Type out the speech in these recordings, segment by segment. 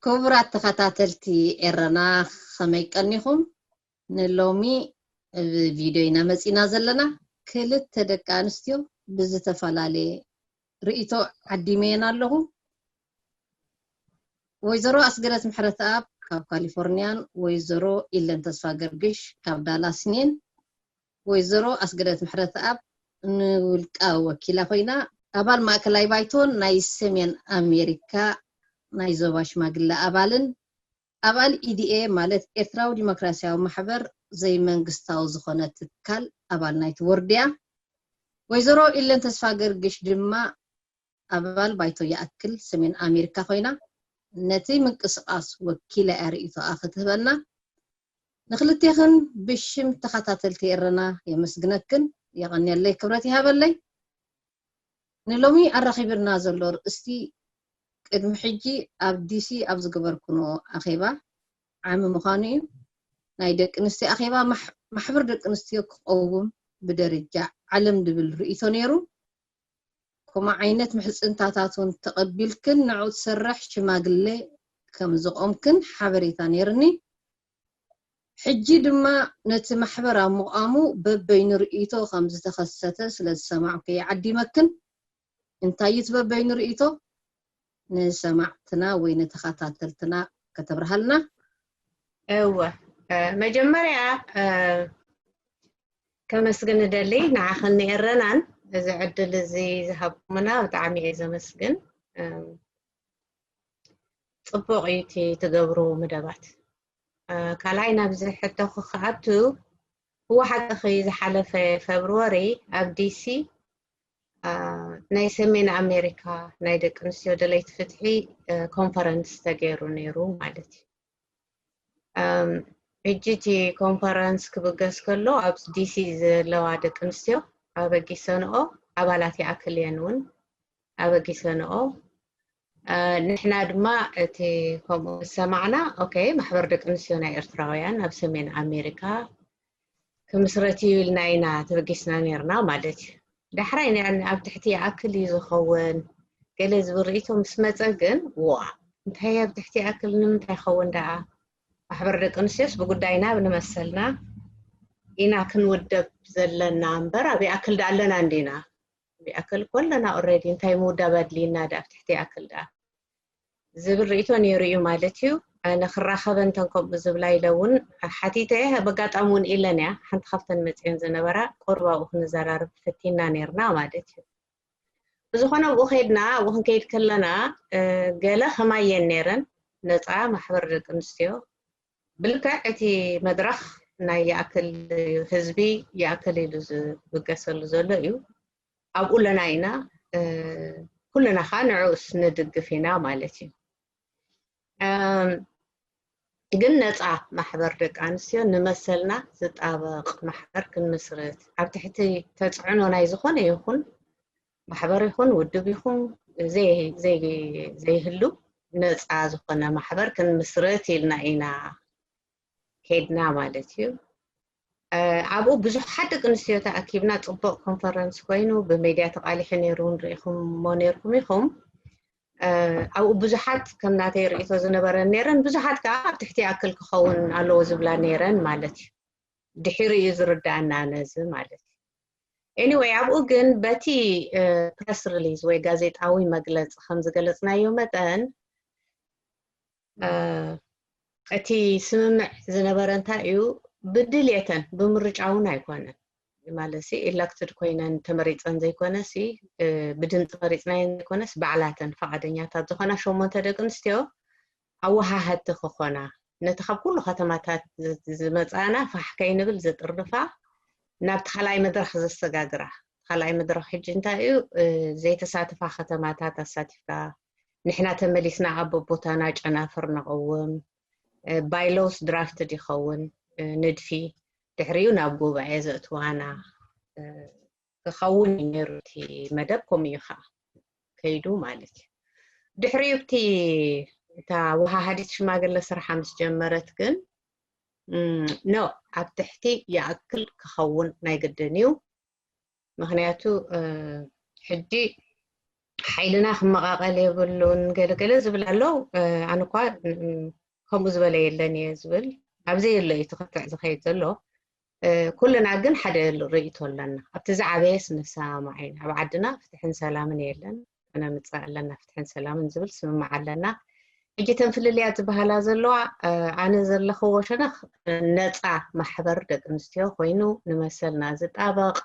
ክቡራት ተኸታተልቲ ኤረና፣ ከመይ ቀኒኹም? ንሎሚ ቪድዮ ኢና መጺና ዘለና። ክልተ ደቂ ኣንስትዮ ብዝተፈላለየ ርእይቶ ዓዲመየን ኣለኹ። ወይዘሮ ኣስገደት ምሕረተኣብ ካብ ካሊፎርኒያን ወይዘሮ ኢለን ተስፋ ገርግሽ ካብ ዳላስን እየን። ወይዘሮ ኣስገደት ምሕረተኣብ ንውልቃ ወኪላ ኮይና፣ ኣባል ማእከላይ ባይቶን ናይ ሰሜን ኣሜሪካ ናይ ዞባ ሽማግለ ኣባልን፣ ኣባል ኢዲኤ ማለት ኤርትራዊ ዲሞክራሲያዊ ማሕበር ዘይመንግስታዊ ዝኾነ ትካል ኣባል ናይቲ ቦርድ እያ። ወይዘሮ ኢለን ተስፋ ገርግሽ ድማ ኣባል ባይቶ ይኣክል ሰሜን ኣሜሪካ ኮይና፣ ነቲ ምንቅስቓስ ወኪላ እያ ርእይቶኣ ክትህበና። ንክልቴኽን ብሽም ተኸታተልቲ ኤረና የመስግነክን፣ የቐንየለይ፣ ክብረት ይሃበለይ። ንሎሚ ኣራኺብና ዘሎ ርእስቲ ቅድሚ ሕጂ ኣብ ዲሲ ኣብ ዝገበርኩንኦ ኣኼባ ዓሚ ምዃኑ እዩ። ናይ ደቂ ኣንስትዮ ኣኼባ ማሕ-፣ ማሕበር ደቂ ኣንስትዮ ክቐውም ብደረጃ ዓለም ዝብል ርእይቶ ነይሩ። ከምኡ ዓይነት ምሕጽንታታት እውን ተቐቢልክን ንዕኡ ትሰርሕ ሽማግለ ከም ዝቖምክን ሓበሬታ ነይርኒ። ሕጂ ድማ ነቲ ማሕበር ኣብ ምቋሙ በበይኑ ርእይቶ ከም ዝተኸሰተ ስለ ዝሰማዕኩ እየ ዓዲመክን። እንታይ እዩ እቲ በበይኑ ርእይቶ? ንሰማዕትና ወይ ንተኸታተልትና ከተብርሃልና። እወ፣ እ፣ መጀመርያ፣ እ፣ ከመስግን እደሊ ንዓኽን ንኤረናን እዚ ዕድል እዚ ዝሃብኩምና ብጣዕሚ እየ ዘመስግን። እ፣ ጽቡቕ እዩ እቲ ትገብሩ መደባት። እ፣ ካልኣይ ናብዚ ሕቶኹ ክኣቱ፣ እወ ሓቅኺ፣ ዝሓለፈ ፌብርዋሪ ኣብ ዲሲ፣ እ፣ ናይ ሰሜን ኣሜሪካ ናይ ደቂ ኣንስትዮ ደለይቲ ፍትሒ፣ እ፣ ኮንፈረንስ ተገይሩ ነይሩ ማለት እዩ። እም፣ ሕጂ እቲ ኮንፈረንስ ክብገስ ከሎ ኣብ ዲሲ ዘለዋ ደቂ ኣንስትዮ ኣበጊሰንኦ ኣባላት ይኣክል እየን እውን ኣበጊሰንኦ። እ፣ ንሕና ድማ እቲ ከምኡ ምስ ሰማዕና፣ ኦኬ፣ ማሕበር ደቂ ኣንስትዮ ናይ ኤርትራውያን ኣብ ሰሜን ኣሜሪካ ክምስረት እዩ ኢልና ኢና ተበጊስና ነይርና ማለት እዩ። ዳሕራይ ን-፣ ኣብ ትሕቲ ይኣክል እዩ ዝኸውን ገለ ዝብል ርእይቶ ምስ መጸ ግን፣ ዋ፣ እንታይ ኣብ ትሕቲ ይኣክል ንምንታይ ይኸውን ደኣ? ማሕበር ደቂ ኣንስትዮስ ብጉዳይና ብንመሰልና ኢና ክንውደብ ዘለና እምበር ኣብ ይኣክል ደኣ ኣለና እንዲና? ይኣክል እኮ ኣለና ኦልሬዲ፣ እንታይ ምውዳብ ኣድልይና ደኣ ኣብ ትሕቲ ይኣክል ደኣ? ዝብል ርእይቶ ነይሩ እዩ ማለት እዩ። ኣነ ክራኸበን እተን ከምኡ ዝብላ ኢለ እውን ሓቲተ፣ በጋጣሚ እውን ኢለን እያ፣ ሓንቲ ካብተን መፅየን ዝነበራ ቁሩብ ኣብኡ ክንዘራረብ ፈቲና ነይርና ማለት እዩ። ብዝኾነ ኣብኡ ከይድና፣ ኣብኡ ክንከይድ ከለና፣ እ፣ ገለ ከማየን ነይረን፣ ነፃ ማሕበር ደቂ ኣንስትዮ። ብልክዕ እቲ መድረኽ ናይ ይኣክል ህዝቢ ይኣክል ኢሉ ዝብገሰሉ ዘሎ እዩ። ኣብኡ ኣለና ኢና፣ እ፣ ኩልና ኸዓ ንዕኡስ ንድግፍ ኢና ማለት እዩ። እም፣ ግን ነፃ ማሕበር ደቂ ኣንስትዮ ንመሰልና ዝጣበቕ ማሕበር ክንምስርት፣ ኣብ ትሕቲ ተፅዕኖ ናይ ዝኾነ ይኹን ማሕበር ይኹን ውድብ ይኹን ዘይ-፣ ዘይ-፣ ዘይህሉ ነፃ ዝኾነ ማሕበር ክንምስርት ኢልና ኢና ከይድና ማለት እዩ። እ፣ ኣብኡ ብዙሓት ደቂ ኣንስትዮ ተኣኪብና፣ ፅቡቕ ኮንፈረንስ ኮይኑ፣ ብሜድያ ተቓሊሑ ነይሩ፣ ንሪኢኹምዎ ነይርኩም ኢኹም። እ፣ ኣብኡ ብዙሓት ከም ናተይ ርእይቶ ዝነበረን ነይረን፣ ብዙሓት ከዓ ኣብ ትሕቲ ይኣክል ክኸውን ኣለዎ ዝብላ ነይረን ማለት እዩ። ድሒሩ እዩ ዝርዳእና ነዚ ማለት እዩ። ኤኒወይ፣ ኣብኡ ግን በቲ፣ እ፣ ፕረስ ሪሊዝ ወይ ጋዜጣዊ መግለፂ ከም ዝገለፅናዮ መጠን፣ እ፣ እቲ ስምምዕ ዝነበረ እንታይ እዩ? ብድልየተን፣ ብምርጫ እውን ኣይኮነን። ማለት ሲ፣ ኤለክትድ ኮይነን ተመሪፀን ዘይኮነ ሲ፣ እ፣ ብድምፂ መሪፅናየን ዘይኮነስ፣ ባዕላተን ፈቓደኛታት ዝኾና ሸሞንተ ደቂ ኣንስትዮ ኣወሃሃድቲ ክኾና፣ ነቲ ካብ ኩሉ ከተማታት ዝ-፣ ዝመፃና ፋሕ ከይንብል ዝጥርፋ፣ ናብቲ ካልኣይ መድረኽ ዘሰጋግራ። ካልኣይ መድረኽ ሕጂ እንታይ እዩ? እ፣ ዘይተሳተፋ ከተማታት ኣሳቲፍካ፣ ንሕና ተመሊስና ኣብ ቦታና ጨናፍር ነቐውም፣ እ፣ ባይሎውስ ድራፍትድ ይኸውን፣ እ፣ ንድፊ፣ ድሕሪኡ ናብ ጉባኤ ዘእትዋና፣ እ፣ ክኸውን እዩ ነይሩ። እቲ መደብ ከምኡ እዩ ከዓ ከይዱ ማለት እዩ። ድሕሪኡ እቲ፣ እታ ወሃሃዲት ሽማግለ ስርሓ ምስ ጀመረት ግን፣ እም፣ ኖ፣ ኣብ ትሕቲ ይኣክል ክኸውን ናይ ግድን እዩ። ምኽንያቱ፣ እ፣ ሕጂ ሓይልና ክመቓቐል የብሉን ገለገለ ዝብል ኣሎ። ኣነ እኳ ከምኡ ዝበለ የለን እየ ዝብል፣ ኣብዘይ የሎ እዩ ትኽትዕ ዝኸይድ ዘሎ። ኩልና ግን ሓደ ርእይቶ ኣለና። ኣብቲ ዝዓበየስ ንሰማማዕ ኢና። ኣብ ዓድና ፍትሕን ሰላምን የለን፣ ነምፅእ ኣለና ፍትሕን ሰላምን ዝብል ስምማዕ ኣለና። ሕጂ ተን ፍልልያት ዝበሃላ ዘለዋ ኣነ ዘለኽዎ ሸነኽ ነፃ ማሕበር ደቂ ኣንስትዮ ኮይኑ ንመሰልና ዝጣበቕ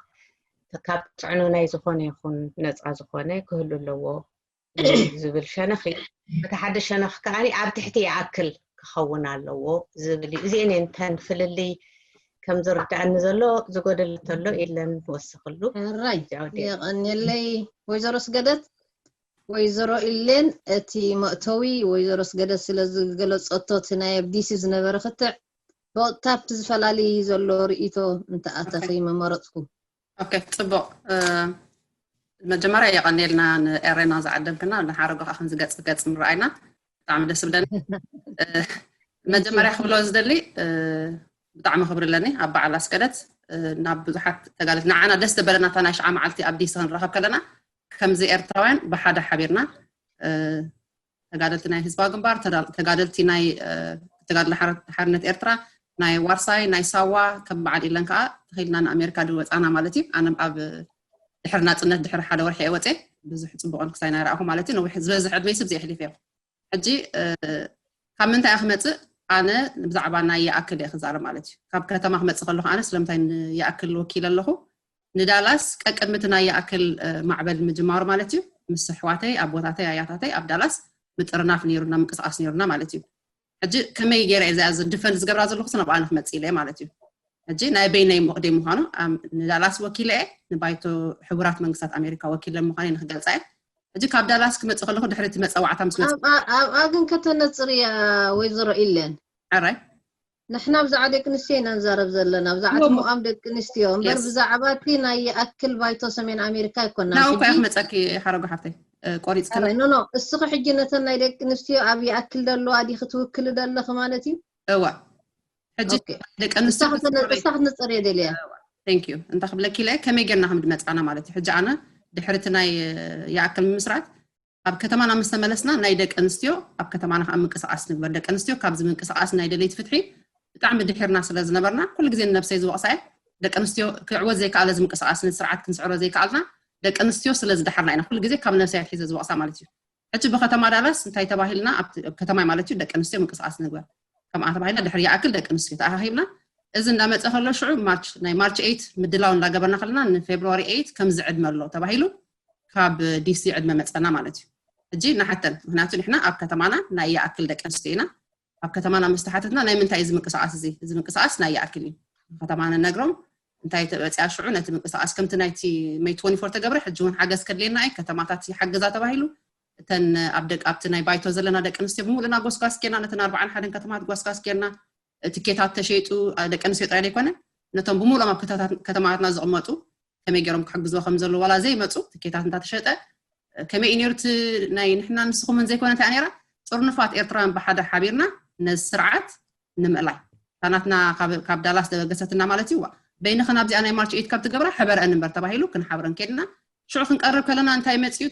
ካብ ፅዕኖ ናይ ዝኾነ ይኹን ነፃ ዝኾነ ክህሉ ኣለዎ ዝብል ሸነኽ እዩ። እቲ ሓደ ሸነኽ ከኣ ኣብ ትሕቲ ይኣክል ክኸውን ኣለዎ ዝብል እዩ። እዚአን እየን ተን ፍልልይ ከም ዝርድኣኒ ዘሎ። ዝጎደለ ተሎ ኢለን ክወስኽሉ ራይ የቐንየለይ ወይዘሮ ስገደት። ወይዘሮ ኢሌን እቲ መእተዊ ወይዘሮ ስገደት ስለ ዝገለጸቶ እቲ ናይ ኣብ ዲሲ ዝነበረ ክትዕ ብቐጥታ ኣብቲ ዝፈላሊ ዘሎ ርእይቶ እንተኣተኺ መመረፅኩ። ኦኬ፣ ፅቡቕ። መጀመርያ የቐንየልና ንኤሬና ዝዓደምክና፣ ንሓረጎ ከዓ ከምዚ ገፅ ገፅ ምረኣይና ብጣዕሚ ደስ ብለኒ። መጀመርያ ክብሎ ዝደሊ ብጣዕሚ ክብሪ ኣለኒ ኣብ በዓል ኣስገደት ናብ ብዙሓት ተጋደልቲ ንዓና ደስ ዘበለና እታ ናይ ሽዓ መዓልቲ ኣብ ዲሲ ክንራኸብ ከለና ከምዚ ኤርትራውያን ብሓደ ሓቢርና ተጋደልቲ ናይ ህዝባዊ ግንባር፣ ተጋደልቲ ናይ ተጋድሎ ሓርነት ኤርትራ፣ ናይ ዋርሳይ፣ ናይ ሳዋ ከም በዓል ኢለን ከዓ ተኺልና ንኣሜሪካ ድወፃና ማለት እዩ። ኣነ ኣብ ድሕሪ ናፅነት ድሕሪ ሓደ ወርሒ እየ ወፅየ። ብዙሕ ፅቡቕ ንክሳይ ናይ ረኣኹ ማለት እዩ። ነዊሕ ዝበዝሕ ዕድመይ ስብ ዘየሕሊፍ እዮም። ሕጂ ካብ ምንታይ እየ ክመፅእ? ኣነ ብዛዕባ ናይ ይኣክል እየ ክዛረብ ማለት እዩ። ካብ ከተማ ክመፅእ ከለኹ ኣነ ስለምንታይ ንይኣክል ወኪለ ኣለኹ? ንዳላስ ቀቅድሚ እቲ ናይ ይኣክል ማዕበል ምጅማሩ ማለት እዩ ምስ ኣሕዋተይ ኣቦታተይ ኣያታተይ ኣብ ዳላስ ምጥርናፍ ነይሩና ምንቅስቃስ ነይሩና ማለት እዩ። ሕጂ ከመይ ገይረ እዚኣ ድፈንድ ዝገብራ ዘለኹ ናብ ኣነ ክመፅእ ኢለ ማለት እዩ። ሕጂ ናይ በይነይ ሞቕዴ ምዃኑ ንዳላስ ወኪለ እየ ንባይቶ ሕቡራት መንግስታት ኣሜሪካ ወኪለ ምዃነ ንክገልፃ እየ። ሕጂ ካብ ዳላስ ክመፅእ ከለኹ ድሕሪ እቲ መፀዋዕታ ምስ መፅእ ኣብኣ ግን ከተነፅር እያ ወይዘሮ ኢለን ኣራይ ንሕና ብዛዕባ ደቂ ኣንስትዮ ኢና ንዛረብ ዘለና ብዛዕባ እቲ ምቋም ደቂ ኣንስትዮ እምበር ብዛዕባ እቲ ናይ ይኣክል ባይቶ ሰሜን ኣሜሪካ ኣይኮና ናብኡ እኮ እያ ክመፀኪ ሓረጎ ሓፍተይ ቆሪፅኪ ኖ ኖ እስኺ ሕጂ ነተን ናይ ደቂ ኣንስትዮ ኣብ ይኣክል ደለዋ ዲኺ ትውክሊ ደለኺ ማለት እዩ እዋ ሕጂ ደቂ ኣንስትዮ እሳ ክትነፅር እየ ደልያ thank you እንታ ክብለኪ ኢለ ከመይ ጌርና ከም ድመፃና ማለት እዩ ሕጂ ኣነ ድሕሪ እቲ ናይ ይኣክል ምምስራት ኣብ ከተማና ምስ ተመለስና ናይ ደቂ ኣንስትዮ ኣብ ከተማና ከዓ ምንቅስቃስ ንግበር ደቂ ኣንስትዮ ካብዚ ምንቅስቃስ ናይ ደለይቲ ፍትሒ ብጣዕሚ ድሒርና ስለ ዝነበርና ኩሉ ግዜ ንነብሰይ ዝወቅሳ እየ ደቂ ኣንስትዮ ክዕወት ዘይከኣለ እዚ ምንቅስቃስ ነቲ ስርዓት ክንስዕሮ ዘይከኣልና ደቂ ኣንስትዮ ስለ ዝደሓርና ኢና ኩሉ ግዜ ካብ ነብሰይ ኣትሒዘ ዝወቅሳ ማለት እዩ ሕጂ ብከተማ ዳላስ እንታይ ተባሂልና ኣብ ከተማ ማለት እዩ ደቂ ኣንስትዮ ምንቅስቃስ ንግበር ከምኣ ተባሂልና ድሕሪ ይኣክል ደቂ ኣንስትዮ ተኣካኪብና እዚ እንዳመፀ ከሎ ሽዑ ማርች ናይ ማርች ኤይት ምድላው እንዳገበርና ከለና ንፌብሩዋሪ ኤይት ከምዚ ዕድመ ኣሎ ተባሂሉ ካብ ዲሲ ዕድመ መፀና ማለት እዩ ሕጂ ንሓተን ምክንያቱ ንሕና ኣብ ከተማና ናይ ይኣክል ደቂ ኣንስትዮ ኢና ኣብ ከተማና ምስ ተሓተትና ናይ ምንታይ እዚ ምንቅስቃስ እዚ እዚ ምንቅስቃስ ናይ ይኣክል እዩ ከተማ ንነግሮም እንታይ ተበፅያ ሽዑ ነቲ ምንቅስቃስ ከምቲ ናይቲ ሜይ ትወንቲ ፎር ተገብረ ሕጂ እውን ሓገዝ ከድልየና እዩ ከተማታት ይሓግዛ ተባሂሉ እተን ኣብ ደቂ ኣብቲ ናይ ባይቶ ዘለና ደቂ ኣንስትዮ ብምሉእና ጎስጓስ ጌርና ነተን ኣርባዓን ሓደን ከተማታት ጓስጓስ ጌርና ትኬታት ተሸይጡ ደቂ ኣንስትዮ ጥራይ ዘይኮነ ነቶም ብምሉኦም ኣብ ከተማታትና ዝቕመጡ ከመይ ገይሮም ክሕግዝዎ ከም ዘለዉ ዋላ ዘይመፁ ትኬታት እንታተሸጠ ከመይ እዩ ነይሩ እቲ ናይ ንሕና ንስኹምን ዘይኮነ እንታይ ነይራ ጥርንፋት ኤርትራውያን ብሓደ ሓቢርና ነዚ ስርዓት ንምእላይ እታ ናትና ካብ ዳላስ ደበገሰትና ማለት እዩ በይንኽን ኣብዚኣ ናይ ማርች ኤይት ካብ ትገብራ ሕበረአን እምበር ተባሂሉ ክንሓብረን ከድና ሽዑ ክንቀርብ ከለና እንታይ መፅዩ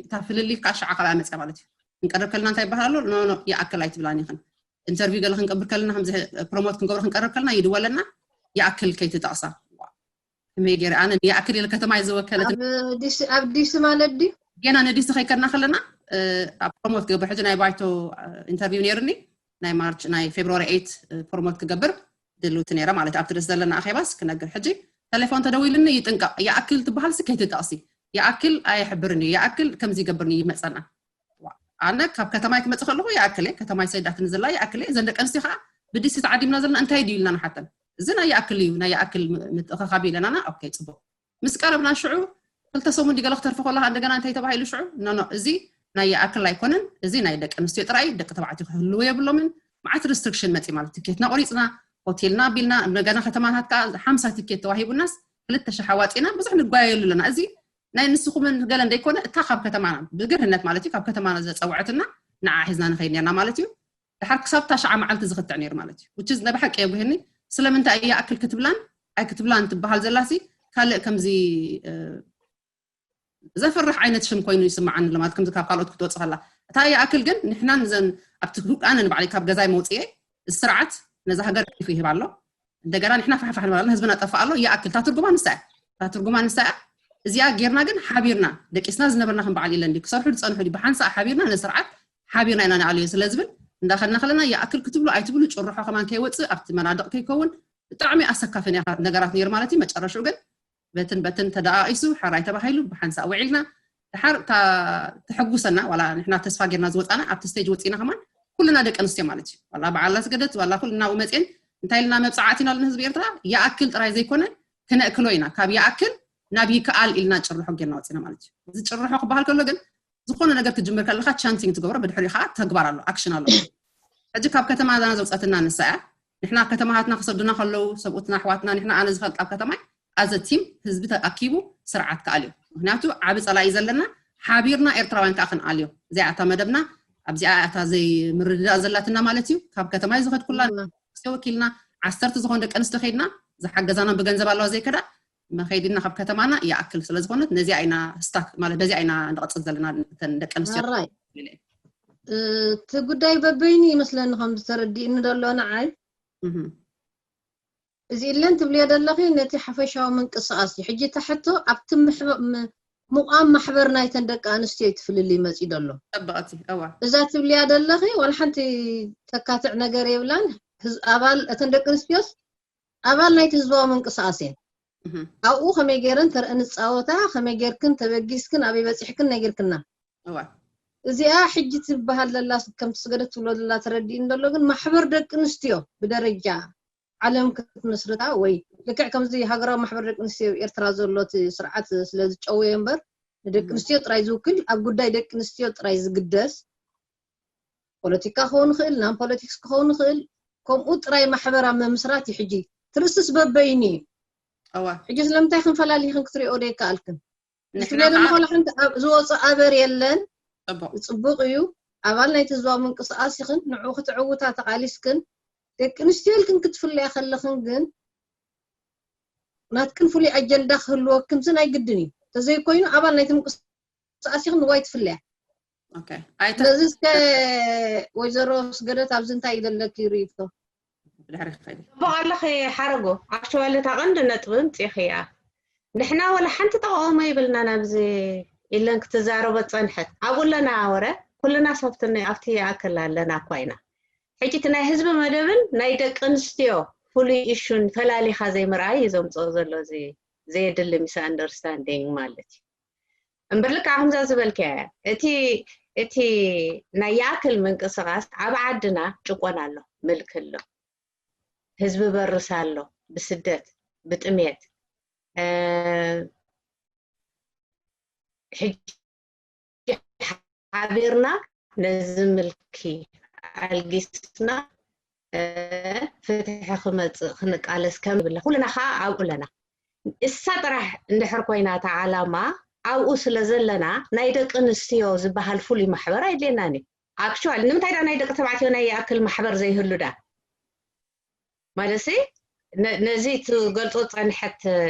እታ ፍልልይ ከዓ ሽዓ ካልኣ መፅያ ማለት እዩ ክንቀርብ ከለና እንታይ ይበሃል ኣሎ ኖ ኖ ይኣክል ኣይትብላን ኢኽን ኢንተርቪው ገለ ክንገብር ከለና ከምዚ ፕሮሞት ክንገብሮ ክንቀርብ ከለና ይድወለና ይኣክል ከይትጠቕሳ ከመይ ገይረ ኣነ ይኣክል ኢለ ከተማ ዝወከለት ኣብ ዲሲ ማለት ድዩ ገና ንዲሲ ከይከድና ከለና ኣብ ፕሮሞት ክገብር ሕጂ ናይ ባይቶ ኢንተርቪው ነይርኒ ናይ ማርች ናይ ፌብሩዋሪ ኤይት ፕሮሞት ክገብር ድልውቲ ነይረ ማለት ኣብቲ ደስ ዘለና ኣኼባስ ክነግር ሕጂ ተሌፎን ተደዊልኒ ይጥንቀቕ ይኣክል ትበሃል ሲ ከይትጠቕሲ ይኣክል ኣየሕብርን እዩ ይኣክል ከምዚ ይገብርኒ ይመፀና ኣነ ካብ ከተማይ ክመፅእ ከለኹ ይኣክል እየ ከተማይ ሰይዳትኒ ዘላ ይኣክል እየ እዘን ደቂ ኣንስትዮ ከዓ ብዲሲ ተዓዲምና ዘለና እንታይ ድዩ ኢልና ንሓተን እዚ ናይ ይኣክል እዩ ናይ ይኣክል ምትእኸኻብ ኢለናና ኦኬ ፅቡቅ ምስ ቀረብና ሽዑ ክልተ ሰሙን ድገለ ክተርፎ ከለካ እንደገና እንታይ ተባሂሉ ሽዑ ኖኖ እዚ ናይ ይኣክል ኣይኮነን እዚ ናይ ደቂ ኣንስትዮ ጥራይ ደቂ ተባዕትዮ ክህልዎ የብሎምን መዓት ሪስትሪክሽን መፂ ማለት ትኬትና ቆሪፅና ሆቴልና ኣቢልና እንደገና ከተማታት ከዓ ሓምሳ ትኬት ተዋሂቡናስ ክልተ ሽሕ ኣዋፂና ብዙሕ ንጓየሉ ኣለና እዚ ናይ ንስኹምን ገለ እንደይኮነ እታ ካብ ከተማና ብግርህነት ማለት እዩ ካብ ከተማና ዘፀውዐትና ንዓ ሒዝና ንኸይድ ነርና ማለት እዩ ድሓር ክሳብ እታ ሽዓ መዓልቲ ዝኽትዕ ነይሩ ማለት እዩ which is ናይ ብሓቂ የጉህኒ ስለምንታይ እያ ኣክል ክትብላን ኣይክትብላን ትበሃል ዘላሲ ካልእ ከምዚ ዘፍርሕ ዓይነት ሽም ኮይኑ ይስምዓኒ ኣሎ፣ ማለት ከምዚ ካብ ካልኦት ክትወጽእ ከላ። እታ ይኣክል ግን ንሕና ንዘን ኣብቲ፣ ኣነ ንባዕለይ ካብ ገዛይ መውፅኤ፣ እዚ ስርዓት ነዛ ሃገር ገዲፉ ይህብ ኣሎ። እንደገና ንሕና ፋሕፋሕ ንብል ኣለና፣ ህዝብና ጠፍእ ኣሎ። ይኣክል፣ እታ ትርጉማ ንሳ እያ። እታ ትርጉማ ንሳ እያ። እዚኣ ጌርና ግን ሓቢርና፣ ደቂስና ዝነበርና ከም በዓል ኢለን ድዩ ክሰርሑ ዝጸንሑ ድዩ፣ ብሓንሳእ ሓቢርና ነዚ ስርዓት ሓቢርና ኢና ንኣልዮ ስለ ዝብል፣ እንዳኸድና ከለና ይኣክል ክትብሉ ኣይትብሉ፣ ጭርሖ ከማን ከይወጽእ፣ ኣብቲ መናድቕ ከይከውን፣ ብጣዕሚ ኣሰካፊ ነገራት ነይሩ ማለት እዩ። መጨረሽኡ ግን በትን በትን ተደኣኢሱ፣ ሕራይ ተባሂሉ፣ ብሓንሳእ ውዒልና፣ ድሓር እታ ተሐጉሰና፣ ዋላ ንሕና ተስፋ ጌርና ዝወጻና፣ ኣብቲ ስቴጅ ወጺና ከማን ኩልና ደቂ ኣንስትዮ ማለት እዩ። ዋላ በዓል ኣስገደት፣ ዋላ ኩልና ናብኡ መጽኤን፣ እንታይ ኢልና መብጽዓ ኣቲና ኣለና ህዝቢ ኤርትራ፣ ይኣክል ጥራይ ዘይኮነ፣ ክነእክሎ ኢና። ካብ ይኣክል ናብ ይከኣል ኢልና ጭርሖ ጌርና ወጺና ማለት እዩ። እዚ ጭርሖ ክበሃል ከሎ ግን፣ ዝኾነ ነገር ክትጅምር ከለኻ ቻንቲንግ ትገብሮ፣ ብድሕሪኡ ከዓ ተግባር ኣሎ፣ ኣክሽን ኣሎ። ሕጂ ካብ ከተማና ዘውፀትና ንሳ እያ። ንሕና ከተማታትና ክሰዱና ከለዉ፣ ሰብኡትና፣ ኣሕዋትና፣ ንሕና፣ ኣነ ዝፈልጥ ኣብ ከተማይ፣ ኣዘ ቲም ህዝቢ ተኣኪቡ ስርዓት ክኣልዮ። ምክንያቱ ዓቢ ጸላኢ ዘለና፣ ሓቢርና ኤርትራውያን ከዓ ክንኣልዮ። እዚኣ እታ መደብና፣ ኣብዚኣ እታ ዘይምርድዳእ ዘላትና ማለት እዩ። ካብ ከተማይ ዝኸድኩላ እዋ። ኣንስትዮ ወኪልና፣ ዓሰርተ ዝኾኑ ደቂ ኣንስትዮ ከይድና፣ ዝሓገዛና ብገንዘብ ኣለዋ ዘይከዳ፣ መኸይድና ካብ ከተማና ይኣክል ስለ ዝኾነት፣ ነዚኣ ኢና ስታክ፣ ማለት በዚኣ ኢና ንቐጽል ዘለና፣ እተን ደቂ ኣንስትዮ ኣራይ። ኢለ። እቲ ጉዳይ በበይኑ ይመስለኒ ከም ዝተረዲእኒ ዘሎ ንዓይ። እህ። እዚ ኢለን ትብልዮ ዘለኺ ነቲ ሓፈሻዊ ምንቅስቓስ እዩ። ሕጂ እታ ሕቶ ኣብቲ ምሕበ-፣ ም-፣ ምቋም ማሕበር ናይተን ደቂ ኣንስትዮ እዩ እቲ ፍልልይ መጺኡ ዘሎ። ጠበቕቲ፣ እዋ። እዛ ትብልያ ዘለኺ ዋላ ሓንቲ ተካትዕ ነገር የብላን። ህዝ-፣ ኣባል፣ እተን ደቂ ኣንስትዮስ ኣባል ናይቲ ህዝባዊ ምንቅስቓስ እየን። እህ። ኣብኡ ከመይ ገይረን ተረአን ዝጻወታ፣ ከመይ ጌርክን ተበጊስክን ኣበይ በጺሕክን ነጊርክና። እዋ። እዚኣ ሕጂ ትበሃል ዘላ ከምቲ ስገደት ትብሎ ዘላ ተረዲእኒ ዘሎ፣ ግን ማሕበር ደቂ ኣንስትዮ ብደረጃ ዓለም ክትምስርታ ወይ ልክዕ ከምዚ ሃገራዊ ማሕበር ደቂ ኣንስትዮ ኤርትራ ዘሎ እቲ ስርዓት ስለ ዝጨወዮ እምበር ንደቂ እም። ኣንስትዮ ጥራይ ዝውክል ኣብ ጉዳይ ደቂ ኣንስትዮ ጥራይ ዝግደስ ፖለቲካ ክኸውን ይኽእል፣ ናን ፖለቲክስ ክኸውን ይኽእል፣ ከምኡ ጥራይ ማሕበር ኣብ ምምስራት እዩ ሕጂ። ትርእስስ በበይኑ እዩ። እዋ። ሕጂ ስለምንታይ ክንፈላልይኽን ክትሪኦ ዶ ይከኣልክን? ንሕና ዝብለ ዘለኹ ከኣ ሓንቲ ኣብ-፣ ዝወፅእ ኣበር የለን። ጽቡቕ። ጽቡቕ እዩ። ኣባል ናይቲ ህዝባዊ ምንቅስቓስ ኢኽን፣ ንዕኡ ክትዕውታ ተቓሊስክን፣ ደቂ ኣንስትዮ ኢልክን ክትፍለያ ከለኽን ግን ናትክን ፍሉይ ኣጀንዳ ክህልወክን ዝን ኣይግድን እዩ። ተዘይኮይኑ ኣባል ናይቲ ምንቅስቓስ ኢኽን ንዋይ ትፍለያ። ኦኬ። ኣይተ-፣ ስለዚ እስከ ወይዘሮ ስገደት ኣብዚ እንታይ ይደለኪ ርእይቶ? ብድሕሪ ክኸይድ። ጽቡቕ ኣለኺ ሓረጎ። ኣክቹዋሊ እታ ቀንዲ ነጥቢ ኣምጺእኽያ። ንሕና ወላ ሓንቲ ተቃውሞ ይብልናን ኣብዚ ኢለን ክትዛረቦ ጸንሐት። ኣብኡ ኣለና ወረ፣ ኩልና ሶፍት ን-፣ ኣብቲ ይኣክል ኣለና እኳ ኢና። ሕጂ እቲ ናይ ህዝቢ መደብን ናይ ደቂ ኣንስትዮ ፍሉይ ኢሹን ፈላሊኻ ዘይምርኣይ እዩ ዘምጽኦ ዘሎ እዚ ዘየድሊ ሚስ ኣንደርስታንዲንግ ማለት እዩ። እምበር ልክዕ ከምዛ ዝበልክያ እያ። እቲ፣ እቲ ናይ ይኣክል ምንቅስቓስ ኣብ ዓድና ጭቆና ኣሎ፣ ምልኪ ኣሎ፣ ህዝቢ በርስ ኣሎ፣ ብስደት፣ ብጥሜት። እ፣ ሕጂ ሓቢርና ነዚ ምልኪ ኣልጊስና፣ እ፣ ፍትሒ ክመጽእ ክንቃለስ ከም ንብላ ኩልና ኸኣ ኣብኡ ኣለና። እሳ ጥራሕ እንድሕር ኮይና እታ ዓላማ ኣብኡ ስለ ዘለና ናይ ደቂ ኣንስትዮ ዝበሃል ፍሉይ ማሕበር ኣይድልየናን እዩ። ኣክቹዋሊ ንምንታይ ዳ ናይ ደቂ ተባዕትዮ ናይ ይኣክል ማሕበር ዘይህሉ ዳ? ማለትሲ ነ-፣ ነዚ ትገልጾ ጸንሐት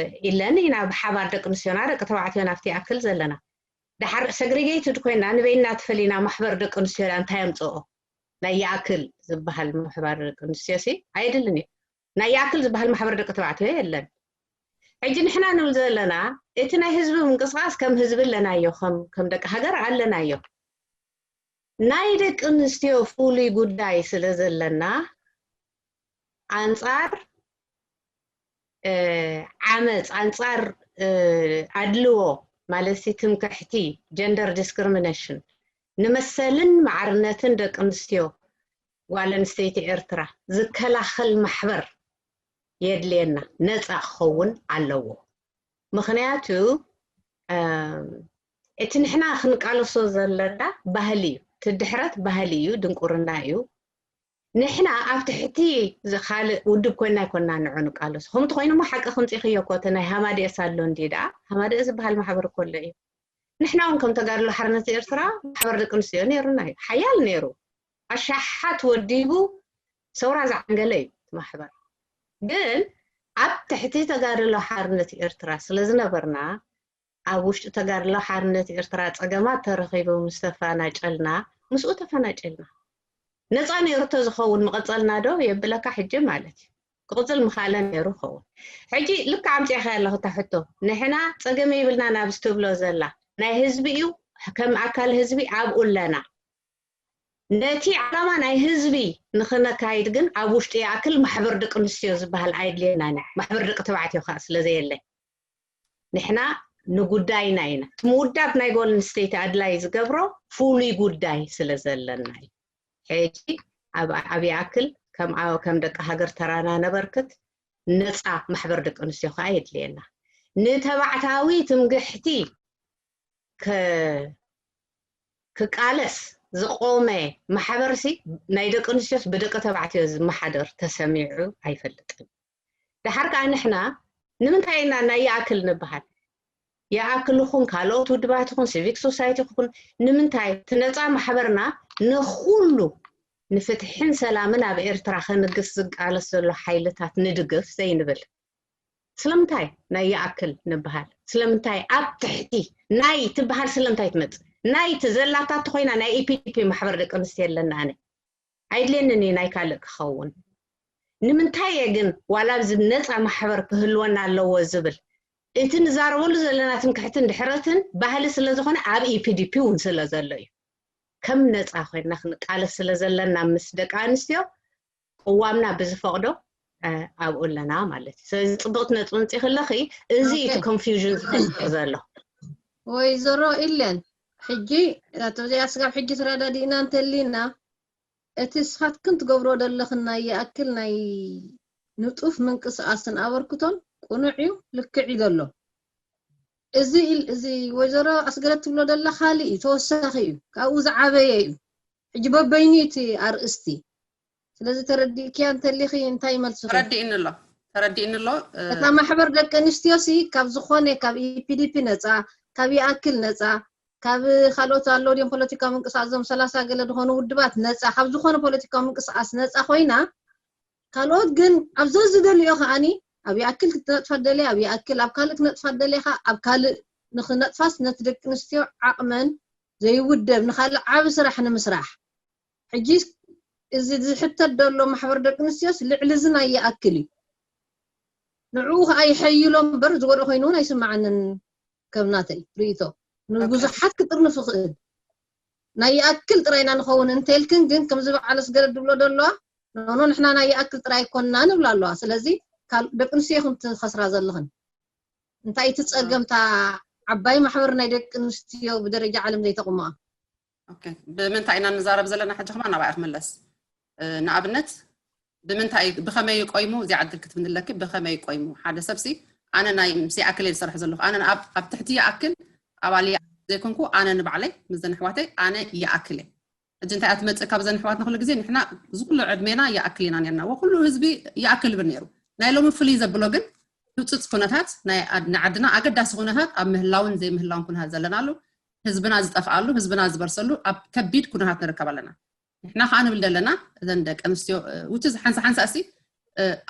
ኢለን ኢና ብሓባር ደቂ ኣንስትዮና ደቂ ተባዕትዮና ኣብቲ ይኣክል ዘለና። ደሓር ሰግሪጌይትድ ኮይና ንበይና ተፈሊና ማሕበር ደቂ ኣንስትዮና እንታይ ኣምጽኦ? ናይ ይኣክል ዝበሃል ማሕበር ደቂ ኣንስትዮሲ ኣየድልን እዩ። ናይ ይኣክል ዝበሃል ማሕበር ደቂ ተባዕትዮ የለን። ሕጂ ንሕና ንብል ዘለና እቲ ናይ ህዝቢ ምንቅስቓስ ከም ህዝቢ ኣለናዮ፣ ከም፣ ከም ደቂ ሃገር ኣለናዮ። ናይ ደቂ ኣንስትዮ ፍሉይ ጉዳይ ስለ ዘለና ኣንጻር፣ እ፣ ዓመጽ፣ ኣንጻር፣ እ፣ ኣድልዎ ማለትሲ ትምክሕቲ፣ ጀንደር ዲስክሪሚኔሽን፣ ንመሰልን ማዕርነትን ደቂ ኣንስትዮ ጓል ኣንስተይቲ ኤርትራ ዝከላኸል ማሕበር የድልየና፣ ነጻ ክኸውን ኣለዎ። ምኽንያቱ፣ እም፣ እቲ ንሕና ክንቃለሶ ዘለና ባህሊ እዩ። እቲ ድሕረት ባህሊ እዩ፣ ድንቁርና እዩ። ንሕና ኣብ ትሕቲ ዝ-፣ ካልእ ውድብ ኮይና ኣይኮንና ንዑ ንቃለሶ። ከምኡ እንተኾይኑ እሞ ሓቂ ክምፂኽዮ እኮ፣ እቲ ናይ ሃማደኤስ ኣሎ እንድዩ ደኣ፣ ሃማደኤ ዝበሃል ማሕበር እኮ ኣሎ እዩ። ንሕና እውን ከም ተጋድሎ ሓርነት ኤርትራ ማሕበር ደቂ ኣንስትዮ ነይሩና እዩ። ሓያል ነይሩ። ኣሻሓት ወዲቡ ሰውራ ዝዓንገለ እዩ እቲ ማሕበር። ግን ኣብ ትሕቲ ተጋድሎ ሓርነት ኤርትራ ስለ ዝነበርና፣ ኣብ ውሽጢ ተጋድሎ ሓርነት ኤርትራ ጸገማት ተረኺቡ ምስ ተፈናጨልና፣ ምስኡ ተፈናጨልና። ነጻ ነይሩ ተዝኸውን ምቐጸልና ዶ የብለካ ሕጂ ማለት እዩ። ክቕጽል ምኻለ ነይሩ ኸውን። ሕጂ ልክዕ ኣምጺእኻ ኣለኹ እታ ሕቶ። ንሕና ጸገም የብልና ናብ ዝትብሎ ዘላ ናይ ህዝቢ እዩ፣ ከም ኣካል ህዝቢ ኣብኡ ኣለና። ነቲ ዓላማ ናይ ህዝቢ ንኽነካይድ ግን ኣብ ውሽጢ ይኣክል ማሕበር ደቂ ኣንስትዮ ዝበሃል ኣይድልየናን እዩ። ማሕበር ደቂ ተባዕትዮ ከዓ ስለ ዘየለ ንሕና ንጉዳይና ኢና። እቲ ምውዳብ ናይ ጓል ኣንስተይቲ ኣድላይ ዝገብሮ ፍሉይ ጉዳይ ስለ ዘለና እዩ። ሕጂ ኣብ ኣብ ይኣክል ከም ኣብ ከም ደቂ ሃገር ተራና ነበርክት ነፃ ማሕበር ደቂ ኣንስትዮ ከዓ የድልየና። ንተባዕታዊ ትምግሕቲ ክ- ክቃለስ ዝቆመ ማሕበርሲ ናይ ደቂ ኣንስትዮስ ብደቂ ተባዕትዮ ዝመሓደር ተሰሚዑ ኣይፈልጥን። ድሓር ከዓ ንሕና ንምንታይ ኢና ናይ ይኣክል ንበሃል? ይኣክል ይኹን ካልኦት ውድባት ይኹን ሲቪክ ሶሳይቲ ይኹን ንምንታይ እቲ ነፃ ማሕበርና ንኩሉ ንፍትሕን ሰላምን ኣብ ኤርትራ ከንግስ ዝቃለስ ዘሎ ሓይልታት ንድግፍ ዘይንብል? ስለምንታይ ናይ ይኣክል ንበሃል? ስለምንታይ ኣብ ትሕቲ ናይ ትበሃል ስለምንታይ ትመጽእ? ናይ ትዘላታ ተኾይና ናይ ኢፒዲፒ ማሕበር ደቂ ኣንስትዮ ኣለና። ኣነ ኣይድልየንን እዩ ናይ ካልእ ክኸውን። ንምንታይ እየ ግን ዋላ ኣብዚ ነፃ ማሕበር ክህልወና ኣለዎ ዝብል? እቲ ንዛረበሉ ዘለና ትምክሕትን ድሕረትን ባህሊ ስለ ዝኾነ ኣብ ኢፒዲፒ እውን ስለ ዘሎ እዩ። ከም ነፃ ኮይና ክንቃለስ ስለ ዘለና ምስ ደቂ ኣንስትዮ ቅዋምና ብዝፈቕዶ ኣብኡ ኣለና ማለት እዩ። ስለዚ ፅብቕቲ ነጥቢ ምፅእ ከለኺ እዚ እቲ ኮንፊውዥን ዝፈጥር ዘሎ። ወይዘሮ ኢለን ሕጂ እዚኣ ስጋብ ሕጂ ተረዳዲእና እንተሊና እቲ ስኻትክን ትገብሮ ዘለኽን ናይ ይኣክል ናይ ንጡፍ ምንቅስቃስን ኣበርክቶን ቁኑዕ እዩ፣ ልክዕ እዩ ዘሎ። እዚ ኢል- እዚ ወይዘሮ ኣስገደት ትብሎ ደላ ካልእ እዩ፣ ተወሳኺ እዩ፣ ካብኡ ዝዓበየ እዩ። ሕጂ በበይኑ እቲ ኣርእስቲ። ስለዚ ተረዲእክያ እንተሊኺ እንታይ ይመልስኺ? ተረዲእኒ ኣሎ ተረዲእኒ ኣሎ። እታ ማሕበር ደቂ ኣንስትዮ ሲ ካብ ዝኾነ ካብ ኢፒዲፒ ነፃ፣ ካብ ይኣክል ነፃ፣ ካብ ካልኦት ኣለዉ ድዮም ፖለቲካዊ ምንቅስቃስ እዞም ሰላሳ ገለ ዝኾኑ ውድባት ነፃ ካብ ዝኾነ ፖለቲካዊ ምንቅስቃስ ነፃ ኮይና ካልኦት ግን ኣብ ዘዝደልዮ ከዓኒ ኣብ ይኣክል ክትነጥፋ ደልያ ኣብ ይኣክል ኣብ ካልእ ክነጥፋ ደልያ ኣብ ካልእ ንክነጥፋስ ነቲ ደቂ ኣንስትዮ ዓቕመን ዘይውደብ ንካልእ ዓቢ ስራሕ ንምስራሕ ሕጂ እዚ ዝሕተት ዘሎ ማሕበር ደቂ ኣንስትዮስ ልዕሊ እዚ ናይ ይኣክል እዩ ንዕኡ ከዓ ይሐይሎ እምበር ዝጎድኦ ኮይኑ እውን ኣይስማዓንን ከም ናተይ ርእይቶ ንብዙሓት ክጥርንፍ ይኽእል ናይ ይኣክል ጥራይና ንኸውን እንተልክን ግን ከምዚ በዓል ኣስገደት ዝብሎ ዘለዋ ኖኖ ንሕና ናይ ይኣክል ጥራይ ኣይኮንና ንብላ ኣለዋ ስለዚ ደቂ ኣንስትዮ ኢኹም ትኸስራ ዘለኽን እንታይ እቲ ፀገምታ ዓባይ ማሕበር ናይ ደቂ ኣንስትዮ ብደረጃ ዓለም ዘይተቑምኣ ብምንታይ ኢና ንዛረብ ዘለና ሕጂ ከማ ናባይ ክምለስ ንኣብነት ብምንታይ ብኸመይ ቆይሙ እዚኣ ዕድል ክትብኒ ኣለኪ ብኸመይ ቆይሙ ሓደ ሰብሲ ኣነ ናይ ምስ ይኣክል እየ ዝሰርሕ ዘለኹ ኣነ ኣብ ትሕቲ ይኣክል ኣባል ዘይኮንኩ ኣነ ንባዕለይ ምስ ዘንሕዋተይ ኣነ ይኣክል እየ ሕጂ እንታይ እያ ትመፅእ ካብ ዘንሕዋትና ኩሉ ግዜ ንሕና እዚ ኩሉ ዕድሜና ይኣክል ኢና ነርና ወኩሉ ህዝቢ ይኣክል ይብል ነይሩ ናይ ሎሚ ፍልይ ዘብሎ ግን ህፁፅ ኩነታት ናይ ዓድና ኣገዳሲ ኩነታት ኣብ ምህላውን ዘይምህላውን ኩነታት ዘለናሉ ህዝብና ዝጠፍኣሉ ህዝብና ዝበርሰሉ ኣብ ከቢድ ኩነታት ንርከብ ኣለና ንሕና ከዓ ንብል ዘለና እዘን ደቂ ኣንስትዮ ውቲ ሓንሳ ሓንሳ እሲ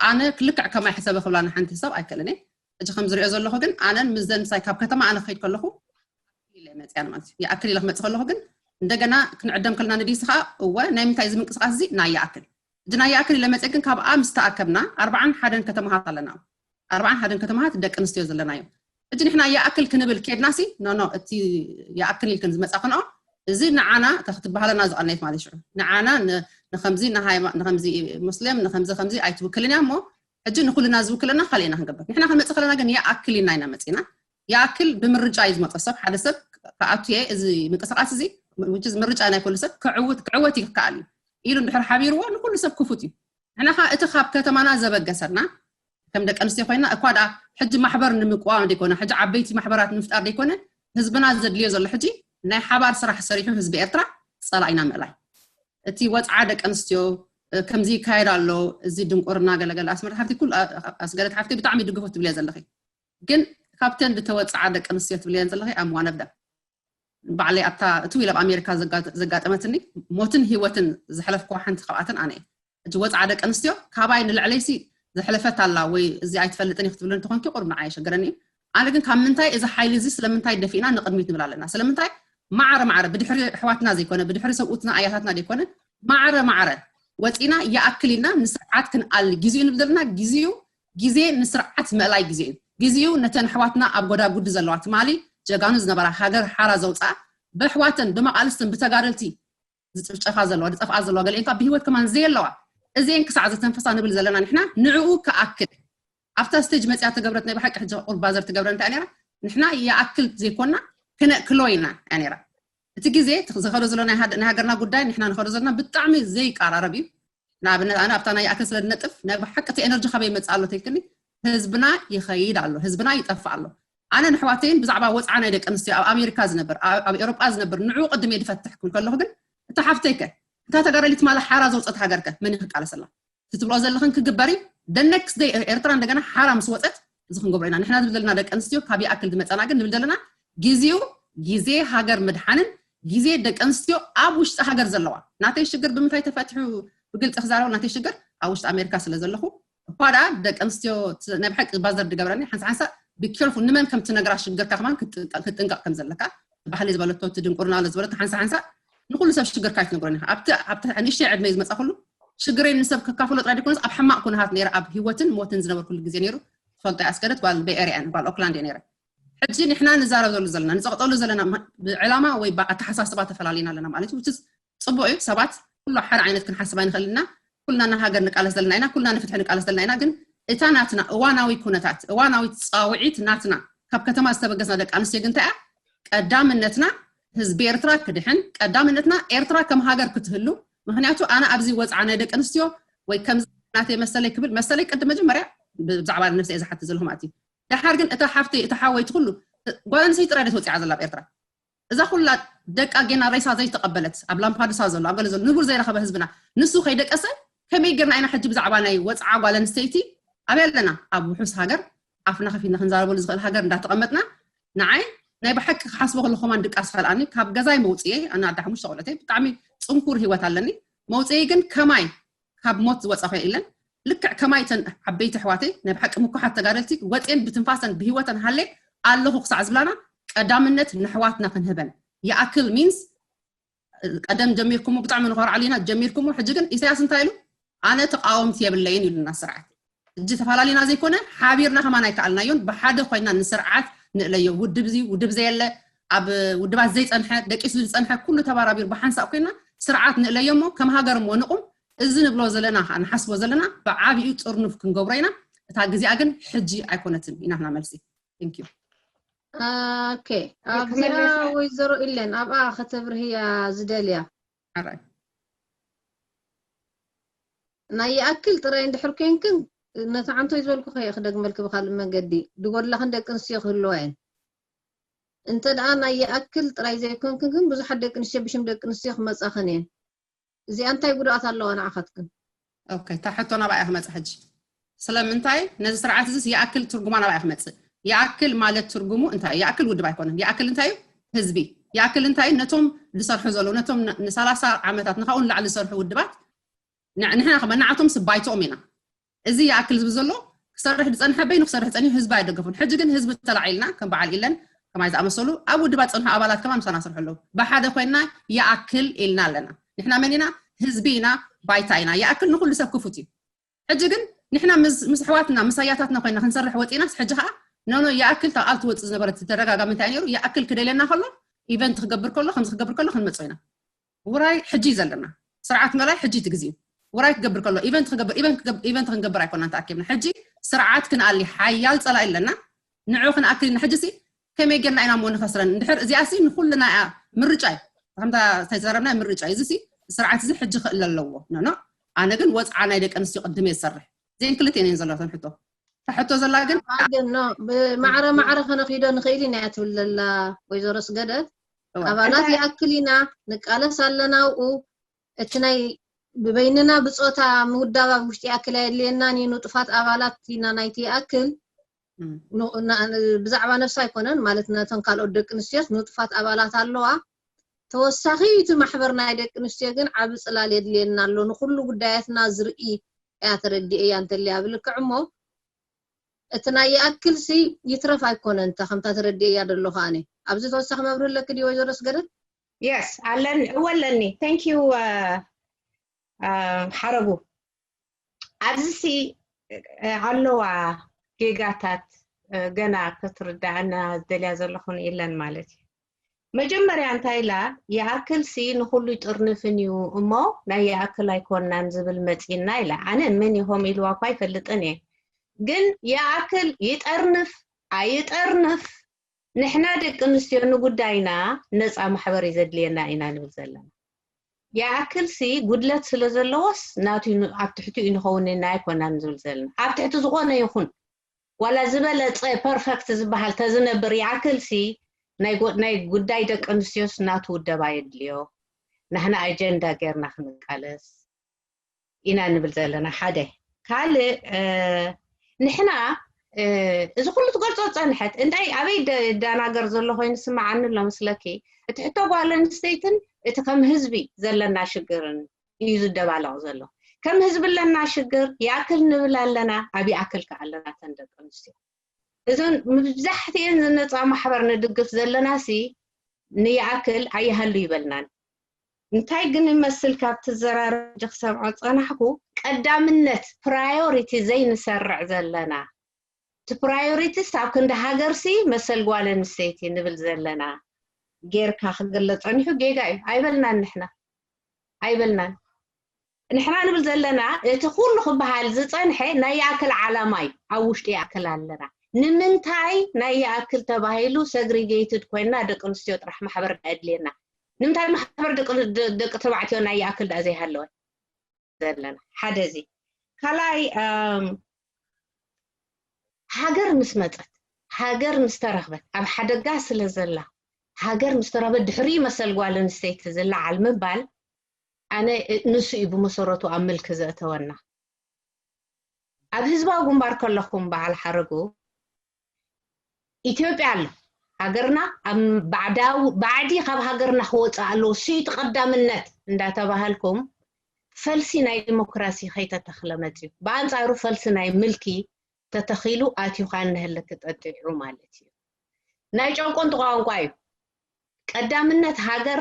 ኣነ ክልክዕ ከማይ ሕሰበ ክብላ ንሓንቲ ሰብ ኣይክእልን እየ ሕጂ ከም ዝሪኦ ዘለኹ ግን ኣነን ምስዘን ምሳይ ካብ ከተማ ኣነ ክኸይድ ከለኹ ኢለ መፅያ ማለት እዩ ይኣክል ኢለ ክመፅእ ከለኹ ግን እንደገና ክንዕደም ከለና ንዲሲ ከዓ እወ ናይ ምንታይ እዚ ምንቅስቃስ እዚ ናይ ይኣክል ሕጂ ናይ ይኣክል ኢለ መፅእ ግን ካብኣ ምስ ተኣከብና ኣርባዓን ሓደን ከተማታት ኣለና ኣርባዓን ሓደን ከተማታት ደቂ ኣንስትዮ ዘለናዮ ሕጂ ንሕና ይኣክል ክንብል ኬድናሲ ኖኖ እቲ ይኣክል ኢልክን ዝመፃ ክንኦ እዚ ንዓና እታ ክትበሃለና ዝቐነየት ማለት ሽዑ ንዓና ንከምዚ ንከምዚ ሙስሊም ንከምዚ ከምዚ ኣይትውክልን እያ እሞ ሕጂ ንኩልና ዝውክለና ካልእ ኢና ክንገብር ንሕና ክንመፅእ ከለና ግን ይኣክል ኢልና ኢና መፂና ይኣክል ብምርጫ እዩ ዝመፀ ሰብ ሓደ ሰብ ክኣቱ እየ እዚ ምንቅስቃስ እዚ ምርጫ ናይ ኩሉ ሰብ ክዕውት ክዕወት ይከኣል እዩ ኢሉ እንድሕር ሓቢርዎ ንኩሉ ሰብ ክፉት እዩ ንሕና ከዓ እቲ ካብ ከተማና ዘበገሰና ከም ደቂ ኣንስትዮ ኮይና እኳ ደኣ ሕጂ ማሕበር ንምቋም ደይኮነ ሕጂ ዓበይቲ ማሕበራት ንምፍጣር ደይኮነ ህዝብና ዘድልዮ ዘሎ ሕጂ ናይ ሓባር ስራሕ ሰሪሑ ህዝቢ ኤርትራ ፀላኢና ምእላይ እቲ ወፅዓ ደቂ ኣንስትዮ ከምዚ ይካየድ ኣሎ እዚ ድንቁርና ገለገለ ኣስመረት ሓፍቲ ኩሉ ኣስገደት ሓፍቲ ብጣዕሚ ድግፎ ትብልያ ዘለኺ ግን ካብተን ዝተወፅዓ ደቂ ኣንስትዮ ትብልየን ዘለኺ ኣምዋነብደ ባዕለይ ኣብታ እትው ኢለ ኣብ ኣሜሪካ ዘጋጠመትኒ ሞትን ህይወትን ዘሕለፍኩዋ ሓንቲ ካብኣተን ኣነ እየ እቲ ወፅዓ ደቂ ኣንስትዮ ካባይ ንልዕለይሲ ዘሕለፈት ኣላ ወይ እዚ ኣይትፈልጥን ክትብልን እንተኾንኪ ቁሩብ ንዓይ የሸግረኒ እዩ ኣነ ግን ካብ ምንታይ እዚ ሓይሊ እዚ ስለምንታይ ደፊእና ንቕድሚት ንብል ኣለና? ስለምንታይ ማዕረ ማዕረ ብድሕሪ ኣሕዋትና ዘይኮነ፣ ብድሕሪ ሰብኡትና ኣያታትና ዘይኮነ፣ ማዕረ ማዕረ ወፂና ይኣክል ኢልና ንስርዓት ክንኣሊ ግዜኡ ንብል ዘለና። ግዜኡ ግዜ ንስርዓት ምእላይ ግዜ እዩ። ግዜኡ ነተን ኣሕዋትና ኣብ ጎዳጉዲ ዘለዋ ትማሊ ጀጋኑ ዝነበራ ሃገር ሓራ ዘውፅኣ ብኣሕዋተን ብመቓልስትን ብተጋደልቲ ዝጭፍጨፋ ዘለዋ ዝጠፍኣ ዘለዋ ገሊአን ካብ ብሂወት ከማን ዘየለዋ እዚአን ክሳዕ ዘተንፈሳ ንብል ዘለና ንሕና ንዕኡ ክኣክል ኣብታ ስቴጅ መፅያ ተገብረት ናይ ብሓቂ ሕጂ ቁር ባዘር ትገብረ እንታይ ነራ ንሕና ይኣክል ዘይኮና ክነእክሎ ኢና እያ ነራ እቲ ግዜ ዝኸዶ ዘሎ ናይ ሃገርና ጉዳይ ንሕና ንኸዶ ዘለና ብጣዕሚ ዘይቀራረብ እዩ ንኣብነት ኣነ ኣብታ ናይ ይኣክል ስለ ዝነጥፍ ናይ ብሓቂ እቲ ኤነርጂ ካበይ ይመፅእ ኣሎ ተልክኒ ህዝብና ይኸይድ ኣሎ ህዝብና ይጠፍእ ኣሎ ኣነ ንሕዋተይን ብዛዕባ ወፅዓ ናይ ደቂ ኣንስትዮ ኣብ ኣሜሪካ ዝነብር ኣብ ኤሮጳ ዝነብር ንዑ ቅድም የድፈትሕ ክብል ከለኹ ግን እታ ሓፍተይከ እታ ተጋዳሊት ማለ ሓራ ዘውፀት ሃገርከ መን ይክቃለሰላ ትብሎ ዘለኽን ክግበር እዩ the next day ኤርትራ እንደገና ሓራ ምስ ወፀት እዚ ክንገብሮ ኢና ንሕና ዝብል ዘለና ደቂ ኣንስትዮ ካብ ይኣክል ዝመፀና ግን ንብል ዘለና ግዜኡ ግዜ ሃገር ምድሓንን ግዜ ደቂ ኣንስትዮ ኣብ ውሽጢ ሃገር ዘለዋ ናተይ ሽግር ብምንታይ ተፈትሑ ብግልፂ ክዛረብ ናተይ ሽግር ኣብ ውሽጢ ኣሜሪካ ስለ ዘለኹ እኳ ደኣ ደቂ ኣንስትዮ ናይ ብሓቂ ባዘር ዝገብረኒ ሓንሳ ሓንሳ be careful ንመን ከም ትነግራ ሽግርካ ከማን ክትጥንቀቕ ከም ዘለካ ባህሊ ዝበለቶ እቲ ድንቁርና ዝበለቶ ሓንሳ ሓንሳ ንኩሉ ሰብ ሽግርካ ኣይትነግሮን ኢኻ ኣብቲ ኣብቲ ንእሽተይ ዕድመ ዝመፃ ኩሉ ሽግረይ ንሰብ ከካፍሎ ጥራይ ደይኮነስ ኣብ ሕማቕ ኩነታት ነይረ ኣብ ህይወትን ሞትን ዝነበርኩሉ ግዜ ነይሩ ትፈልጦ ኣስገደት ጓል በይ ኤርያን ጓል ኦክላንድ እየ ነይረ ሕጂ ንሕና ንዛረብ ዘሉ ዘለና ንፀቕጠሉ ዘለና ብዕላማ ወይ ኣተሓሳስባ ተፈላሊና ኣለና ማለት እዩ ፅቡቅ እዩ ሰባት ኩሉ ሓደ ዓይነት ክንሓስብ ኣይንኽእል ኢና ኩልና ንሃገር ንቃለስ ዘለና ኢና ኩልና ንፍትሒ ንቃለስ ዘለና ኢና ግን እታ ናትና እዋናዊ ኩነታት እዋናዊ ፃውዒት ናትና ካብ ከተማ ዝተበገስና ደቂ ኣንስትዮ ግን እንታይ ቀዳምነትና ህዝቢ ኤርትራ ክድሕን ቀዳምነትና ኤርትራ ከም ሃገር ክትህሉ ምክንያቱ ኣነ ኣብዚ ወፅዓ ናይ ደቂ ኣንስትዮ ወይ ከም ናተይ መሰለይ ክብል መሰለይ ቅድም መጀመርያ ብዛዕባ ነፍሰ እየ ዝሓትት ዘለኹ ማለት እዩ ደሓር ግን እታ ሓፍተይ እታ ሓወይቲ ኩሉ ጓል ኣንስተይቲ ጥራይ ትወፅዓ ዘላ ኣብ ኤርትራ እዛ ኩላ ደቃ ጌና ሬሳ ዘይተቐበለት ኣብ ላምፓዱሳ ዘሎ ኣብ ገለ ዘሎ ንቡር ዘይረኸበ ህዝብና ንሱ ከይደቀሰ ከመይ ጌርና ኢና ሕጂ ብዛዕባ ናይ ወፅዓ ጓል ኣንስተይቲ ኣበይ ኣለና ኣብ ውሑስ ሃገር ኣፍና ከፊትና ክንዛረበሉ ዝኽእል ሃገር እንዳተቐመጥና ንዓይ ናይ ብሓቂ ክሓስቦ ከለኹ ከማን ድቃስ ፈልኣኒ ካብ ገዛይ መውፅኤ ኣነ ኣደ ሓሙሽተ ቆልዑተይ ብጣዕሚ ፅንኩር ህይወት ኣለኒ መውፅኤ ግን ከማይ ካብ ሞት ዝወፃ ኮይነ ኢለን ልክዕ ከማይ ተን ዓበይቲ ኣሕዋተይ ናይ ብሓቂ ምኩሓት ተጋደልቲ ወፅኤን ብትንፋሰን ብህይወተን ሃሌ ኣለኹ ክሳዕ ዝብላና ቀዳምነት ንኣሕዋትና ክንህበን ይኣክል means ቀደም ጀሚርኩሞ ብጣዕሚ ንኾርዓሉ ኢና ጀሚርኩሞ ሕጂ ግን ኢሳያስ እንታይ ኢሉ ኣነ ተቃወምቲ የብለይን ኢሉና ስርዓት ሕጂ ተፈላለዩና ዘይኮነ ሓቢርና ከማን ኣይከኣልናዮን ብሓደ ኮይና ንስርዓት ንእለዮ ውድብ እዚ ውድብ ዘየለ ኣብ ውድባት ዘይፀንሐ ደቂሱ ዝፀንሐ ኩሉ ተባራቢሩ ብሓንሳእ ኮይና ስርዓት ንእለዮ እሞ ከም ሃገር እሞ ንቁም እዚ ንብሎ ዘለና ንሓስቦ ዘለና ብዓብኡ ጥርኑፍ ክንገብሮ ኢና እታ ግዜኣ ግን ሕጂ ኣይኮነትን ኢና ህና መልሲ Thank you ኦኬ ኣብዚኣ ወይዘሮ ኢለን ኣብኣ ከተብርህያ ዝደልያ ናይ ይኣክል ጥራይ እንድሕር ኮንክን ነቲ ዓንቶይ ዝበልኩ ከየ ክደግመልክ ብካልእ መንገዲ ድጎድላክን ደቂ ኣንስትዮ ክህልዋ እየን እንተ ደኣ ናይ ይኣክል ጥራይ ዘይኮንክን ግን ብዙሓት ደቂ ኣንስትዮ ብሽም ደቂ ኣንስትዮ ክመፃኽን እየን እዚኣ እንታይ ጉድኣት ኣለዋ ንዓኻትክን ኦኬ እታ ሕቶ ናባኣ ክመፅእ ሕጂ ስለምንታይ ነዚ ስርዓት እዚስ ይኣክል ትርጉማ ናባኣ ክመፅእ ይኣክል ማለት ትርጉሙ እንታይ ይኣክል ውድብ ኣይኮነን ይኣክል እንታይ እዩ ህዝቢ ይኣክል እንታይ እዩ ነቶም ዝሰርሑ ዘለዉ ነቶም ንሰላሳ ዓመታት ንካብኡ ንላዕሊ ዝሰርሑ ውድባት ንሕና ከመ ንዓቶም ስባይትኦም ኢና እዚ ይኣክል ዝብል ዘሎ ክሰርሕ ዝፀንሐ በይኑ ክሰርሕ ፀኒሑ ህዝቢ ኣይደገፉን ሕጂ ግን ህዝቢ ተላዒልና ከም በዓል ኢለን ከማይ ዝኣመሰሉ ኣብ ውድባት ፀንሑ ኣባላት ከማን ምሳና ስርሑ ኣለዉ ብሓደ ኮይንና ይኣክል ኢልና ኣለና ንሕና መን ኢና ህዝቢ ኢና ባይታ ኢና ይኣክል ንኩሉ ሰብ ክፉት እዩ ሕጂ ግን ንሕና ምስ ኣሕዋትና ምስ ኣያታትና ኮይና ክንሰርሕ ወፂናስ ሕጂ ከዓ ኖኖ ይኣክል ካብ ቃል ትወፅእ ዝነበረት ተደጋጋሚ እንታይ ነይሩ ይኣክል ክደልየና ከሎ ኢቨንት ክገብር ከሎ ከምዚ ክገብር ከሎ ክንመፅኦ ኢና ውራይ ሕጂ እዩ ዘለና ስርዓት ምእላይ ሕጂ እቲ ግዜ እዩ ውራይ ክገብር ከሎ ኢቨንት ክገብር ኢቨንት ኢቨንት ክንገብር ኣይኮናን ተኣኪብና ሕጂ ስርዓት ክንኣሊ ሓያል ፀላኢ ኣለና ንዑ ክንኣክል ኢና ሕጂ ሲ ከመይ ጌርና ኢና እሞ ንኸስረን እንድሕር እዚኣ ሲ ንኩልና እያ ምርጫ እዩ ከምታ ዝተዘረብና ምርጫ እዩ እዚ ሲ ስርዓት እዚ ሕጂ ክእለ ኣለዎ ኖኖ ኣነ ግን ወፅዓ ናይ ደቂ ኣንስትዮ ቅድም እየ ዝሰርሕ ዜን ክልቴን እየን ዘለተን ሕቶ እታ ሕቶ ዘላ ግን ግን ኖ ብማዕረ ማዕረ ከነኺዶ ንኽእል ኢና እያ ትብል ዘላ ወይዘሮ ስገደት ኣባላት ይኣክል ኢና ንቃለስ ኣለና ኣብኡ እቲ ናይ ብበይንና ብፆታ ምውዳብ ኣብ ውሽጢ ይኣክል ኣየድልየናን እዩ ንጡፋት ኣባላት ኢና ናይቲ ይኣክል ብዛዕባ ነፍሳ ኣይኮነን ማለት ነተን ካልኦት ደቂ ኣንስትዮስ ንጡፋት ኣባላት ኣለዋ ተወሳኺ እቲ ማሕበር ናይ ደቂ ኣንስትዮ ግን ዓቢ ፅላል የድልየና ኣሎ ንኩሉ ጉዳያትና ዝርኢ እያ ተረዲኤያ እንተልያ ብልክዕ እሞ እቲ ናይ ይኣክል ሲ ይትረፍ ኣይኮነን። እንተ ከምታ ተረድእያ ደለኹ ኣነ ኣብዚ ተወሳኺ መብርህ ኣለኪ ድዩ ወይዘሮ ስገደት? የስ ኣለኒ እወ ኣለኒ። Thank you ሓረጉ። ኣብዚ ሲ ኣለዋ ጌጋታት ገና ክትርዳእና ዝደልያ ዘለኹን የለን ማለት እዩ። መጀመርያ እንታይ ኢላ? ይኣክል ሲ ንኹሉ ይጥርንፍን እዩ እሞ ናይ ይኣክል ኣይኮናን ዝብል መፂና ኢላ። ኣነ መን ይኾም ኢልዋ እኳ ኣይፈልጥን እየ። ግን ይኣክል ይጠርንፍ ኣይጠርንፍ ንሕና ደቂ ኣንስትዮ ንጉዳይና ነፃ ማሕበር እዩ ዘድልየና ኢና ንብል ዘለና። ይኣክል ሲ ጉድለት ስለ ዘለዎስ ናቱ ኣብ ትሕቲኡ ንኸውን ኢና ኣይኮናን ዝብል ዘለና። ኣብ ትሕቲ ዝኾነ ይኹን ዋላ ዝበለፀ ፐርፈክት ዝበሃል ተዝነብር ይኣክል ሲ ናይ ጉዳይ ደቂ ኣንስትዮስ ናቱ ውደባ የድልዮ። ናህና ኣጀንዳ ጌርና ክንቃለስ ኢና ንብል ዘለና ሓደ። ካልእ ንሕና እዚ ኩሉ ትገልጾ ዝጸንሐት እንታይ ኣበይ ደናገር ዘሎ ኮይኑ ስምዓኒ ኣሎ መስለኪ? እቲ ሕቶ ጓል ኣንስተይትን እቲ ከም ህዝቢ ዘለና ሽግርን እዩ ዝደባለቕ ዘሎ። ከም ህዝቢ ኣለና ሽግር ይኣክል ንብል ኣለና፣ ኣብ ይኣክል ከ ኣለና ተን ደቂ ኣንስትዮ። እዘን መብዛሕትኤን ዝነጻ ማሕበር ንድግፍ ዘለና ሲ ንይኣክል ኣይሃሉ ይበልናን። እንታይ ግን ይመስል ካብ ትዘራረብ ክሰምዖ ዝጸናሕኩ ቀዳምነት ፕራዮሪቲ ዘይንሰርዕ ዘለና እቲ ፕራዮሪቲስ ኣብ ክንዲ ሃገርሲ መሰል ጓል ኣንስተይቲ ንብል ዘለና ጌርካ ክግለጽ ጸኒሑ ጌጋ እዩ። ኣይበልናን ንሕና ኣይበልናን። ንሕና ንብል ዘለና እቲ ኩሉ ክበሃል ዝጸንሐ ናይ ይኣክል ዓላማ እዩ። ኣብ ውሽጢ ይኣክል ኣለና። ንምንታይ ናይ ይኣክል ተባሂሉ ሰግሪጌይትድ ኮይና ደቂ ኣንስትዮ ጥራሕ ማሕበር ኣድልየና? ንምንታይ ማሕበር ደቂ ተባዕትዮ ናይ ይኣክል ደኣ ዘይሃለወ ዘለና? ሓደ እዚ ካልኣይ ሃገር ምስ መጸት ሃገር ምስ ተረኽበት ኣብ ሓደጋ ስለ ዘላ ሃገር ምስ ተረኽበት ድሕሪ መሰል ጓል ኣንስተይቲ ዝለዓል ምባል ኣነ ንሱ እዩ ብመሰረቱ ኣብ ምልኪ ዘእተወና። ኣብ ህዝባዊ ግንባር ከለኹም በዓል ሓረጉ ኢትዮጵያ ኣሎ ሃገርና ኣብ ባዕዳዊ ባዕዲ ካብ ሃገርና ክወፅእ ኣለዎ ስዩት ቀዳምነት እንዳተባሃልኩም ፈልሲ ናይ ዲሞክራሲ ከይተተኽለ መፅዩ። ብኣንፃሩ ፈልሲ ናይ ምልኪ ተተኺሉ ኣትዩኻ እንሀለክ ጠጢዑ ማለት እዩ። ናይ ጨቆንቲ ቋንቋ እዩ። ቀዳምነት ሃገር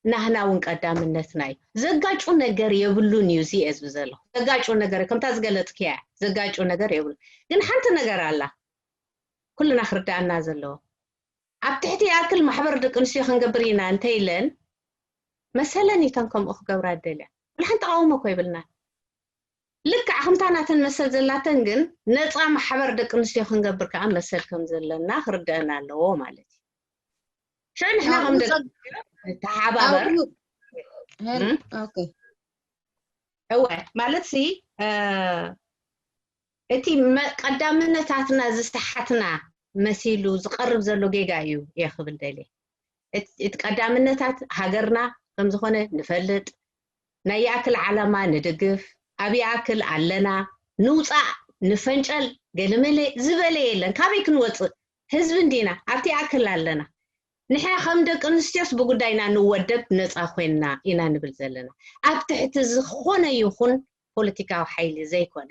ናህና እውን ቀዳምነትና እዩ። ዘጋጩ ነገር የብሉን እዩ እዚ እየ ዝብል ዘለኹ። ዘጋጩ ነገር ከምታ ዝገለፅክያ ዘጋጩ ነገር የብሉ። ግን ሓንቲ ነገር ኣላ ኩልና ክርዳእና ዘለዎ ኣብ ትሕቲ ይኣክል ማሕበር ደቂ ኣንስትዮ ክንገብር ኢና እንተ ኢለን መሰለን እተን ከምኡ ክገብራ ደልያ ሓንቲ ተቃውሞ እኮ ይብልናን። ልክዕ ከምታ ናተን መሰል ዘላተን ግን ነፃ ማሕበር ደቂ ኣንስትዮ ክንገብር ከዓ መሰል ከም ዘለና ክርደአና ኣለዎ ማለት እዩ። ሽዑ ንሕና ከም ደቂ ተሓባበር እወ ማለት ሲ እቲ ቀዳምነታትና ዝሰሓትና መሲሉ ዝቐርብ ዘሎ ጌጋ እዩ እየ ክብል ደልየ። እቲ ቀዳምነታት ሃገርና ከም ዝኾነ ንፈልጥ፣ ናይ ይኣክል ዓላማ ንድግፍ፣ ኣብ ይኣክል ኣለና፣ ንውፃእ፣ ንፈንጨል፣ ገለመለ ዝበለ የለን። ካበይ ክንወፅእ? ህዝቢ እንዲና፣ ኣብቲ ይኣክል ኣለና። ንሕና ከም ደቂ ኣንስትዮስ ብጉዳይና ንወደብ ነፃ ኮይንና ኢና ንብል ዘለና። ኣብ ትሕቲ ዝኾነ ይኹን ፖለቲካዊ ሓይሊ ዘይኮነ።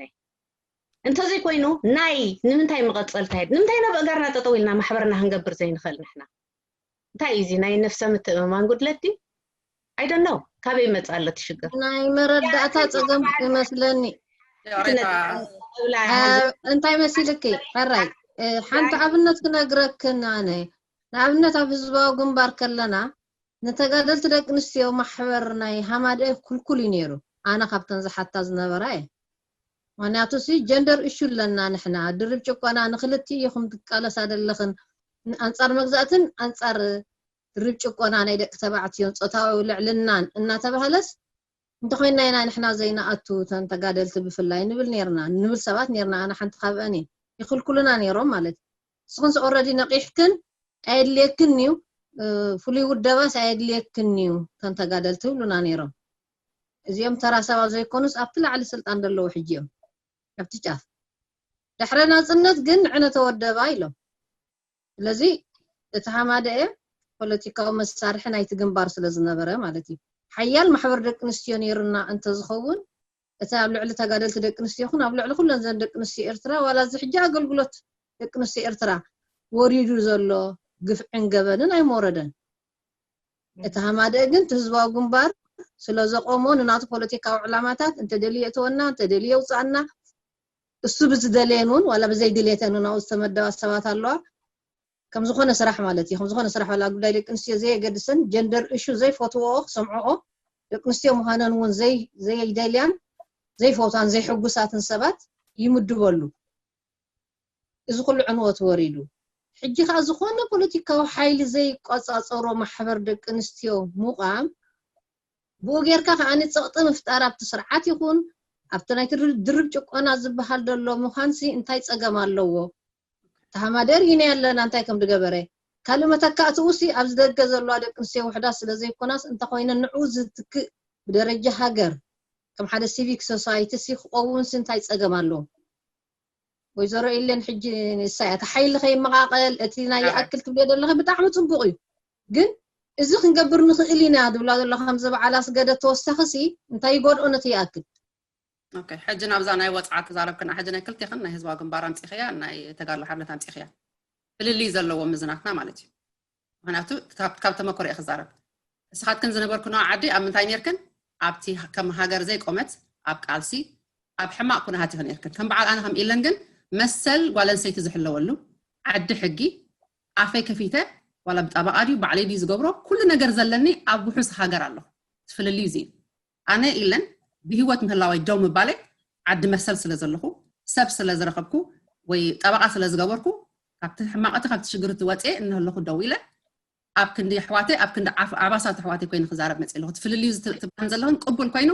እንተዘይኮይኑ ናይ ንምንታይ መቐፀልታ የድ ንምንታይ ናብ እጋርና ጠጠው ኢልና ማሕበርና ክንገብር ዘይንኽእል ንሕና? እንታይ እዩ እዚ ናይ ነፍሰ ምትእምማን ጉድለት ድዩ? I don't know ካበይ ይመፅእ ኣሎ እቲ ሽግር? ናይ መረዳእታ ፀገም ይመስለኒ። እንታይ መሲልኪ? ሕራይ ሓንቲ ኣብነት ክነግረክን ኣነ ንኣብነት ኣብ ህዝባዊ ግንባር ከለና ንተጋደልቲ ደቂ ኣንስትዮ ማሕበር ናይ ሃማደኤ ክልኩል እዩ ነይሩ። ኣነ ካብተን ዝሓታ ዝነበራ እየ። ምክንያቱ ሲ ጀንደር እሹ ኣለና ንሕና ድርብ ጭቆና ንክልቲኡ ኢኹም ትቃለሳ ዘለኽን ኣንፃር መግዛእትን ኣንፃር ድርብ ጭቆና ናይ ደቂ ተባዕትዮን ፆታዊ ልዕልናን እናተባህለስ እንተኮይና ኢና ንሕና ዘይንኣቱ እተን ተጋደልቲ ብፍላይ ንብል ነርና ንብል ሰባት ነርና ኣነ ሓንቲ ካብአን እየ ይክልኩሉና ነይሮም ማለት እዩ ንስክንስ ኦረዲ ነቂሕክን ኣየድልየክን እዩ ፍሉይ ውደባስ ኣየድልየክን እዩ እተን ተጋደልቲ ይብሉና ነይሮም እዚኦም ተራ ሰባት ዘይኮኑስ ኣብቲ ላዕሊ ስልጣን ዘለዉ ሕጂ እዮም ኣብቲ ጫፍ ድሕረ ናፅነት ግን ንዕነ ተወደባ ኢሎም ስለዚ እቲ ሃማደኤ ፖለቲካዊ መሳርሒ ናይቲ ግንባር ስለ ዝነበረ ማለት እዩ ሓያል ማሕበር ደቂ ኣንስትዮ ነይሩና እንተዝኸውን እቲ ኣብ ልዕሊ ተጋደልቲ ደቂ ኣንስትዮ ይኹን ኣብ ልዕሊ ኩለን ዘን ደቂ ኣንስትዮ ኤርትራ ዋላ እዚ ሕጂ ኣገልግሎት ደቂ ኣንስትዮ ኤርትራ ወሪዱ ዘሎ ግፍዕን ገበንን ኣይመወረደን። እቲ ሃማደእ ግን እቲ ህዝባዊ ግንባር ስለ ዘቆሞ ንናቱ ፖለቲካዊ ዕላማታት እንተደልየ እተወና እንተደልየ ውፃእና እሱ ብዝደለየን እውን ዋላ ብዘይድልየተን እውን ኣብኡ ዝተመደባ ሰባት ኣለዋ። ከም ዝኾነ ስራሕ ማለት እዩ። ከም ዝኾነ ስራሕ ዋላ ጉዳይ ደቂ ኣንስትዮ ዘየገድሰን ጀንደር እሹ ዘይፈትዎ ክሰምዖኦ ደቂ ኣንስትዮ ምዃነን እውን ዘይደልያን ዘይፈትዋን ዘይሕጉሳትን ሰባት ይምድበሉ። እዚ ኩሉ ዕንወት ወሪዱ ሕጂ ከዓ ዝኾነ ፖለቲካዊ ሓይሊ ዘይቆፃፀሮ ማሕበር ደቂ ኣንስትዮ ምቋም ብኡ ጌርካ ከዓ ንፀቕጢ ምፍጣር ኣብቲ ስርዓት ይኹን ኣብቲ ናይ ድርብ ጭቆና ዝበሃል ዘሎ ምዃንሲ እንታይ ፀገም ኣለዎ? ተሃማደር ኢና ኣለና እንታይ ከም ዝገበረ ካልእ መተካእትኡ ሲ ኣብዚ ደገ ዘለዋ ደቂ ኣንስትዮ ውሕዳት ስለ ዘይኮናስ እንተኮይነ ንዑ ዝትክእ ብደረጃ ሃገር ከም ሓደ ሲቪክ ሶሳይቲ ሲ ክኸውን ሲ እንታይ ፀገም ኣለዎ? ወይዘሮ ኢለን ሕጂ ንሳ እያ እቲ ሓይሊ ከይመቃቀል እቲ ናይ ይኣክል ትብልዮ ዘለኺ ብጣዕሚ ፅቡቅ እዩ። ግን እዚ ክንገብር ንኽእል ኢና ዝብላ ዘሎ ከምዚ በዓል ኣስገደ ተወሳኺ ሲ እንታይ ይጎድኦ ነቲ ይኣክል? ኦኬ፣ ሕጂ ናብዛ ናይ ወፅዓ ተዛረብክና ሕጂ ናይ ክልቴኽን ናይ ህዝባዊ ግንባር ኣምፂኽያ ናይ ተጋድሎ ሓርነት ኣምፂኽያ ፍልልይ ዘለዎ ምዝናትና ማለት እዩ። ምክንያቱ ካብ ተመክሮ እየ ክዛረብ። እስኻትክን ዝነበርክኖ ዓዲ ኣብ ምንታይ ነርክን? ኣብቲ ከም ሃገር ዘይቆመት ኣብ ቃልሲ ኣብ ሕማቅ ኩነታት ኢኽን ነርክን። ከም በዓል ኣነ ከም ኢለን ግን መሰል ጓል ኣንስተይቲ ዝሕለወሉ ዓዲ ሕጊ ኣፈይ ከፊተ ዋላ ብጠበቃ ድዩ ባዕለይ ድዩ ዝገብሮ ኩሉ ነገር ዘለኒ ኣብ ውሑስ ሃገር ኣለኹ። ትፍልልዩ እዚ እዩ። ኣነ ኢለን ብህይወት ምህላወይ ደው ምባለይ ዓዲ መሰል ስለ ዘለኹ ሰብ ስለ ዝረኸብኩ ወይ ጠበቃ ስለ ዝገበርኩ ካብቲ ሕማቅ እቲ ካብቲ ሽግር እቲ ወፅየ እናሃለኹ ደው ኢለ ኣብ ክንዲ ኣሕዋተይ ኣብ ክንዲ ዓፍ- ዓባሳት ኣሕዋተይ ኮይኑ ክዛረብ መፅእ ኣለኹ። እቲ ፍልልዩ ዝት- ትብላን ዘለኽን ቅቡል ኮይኑ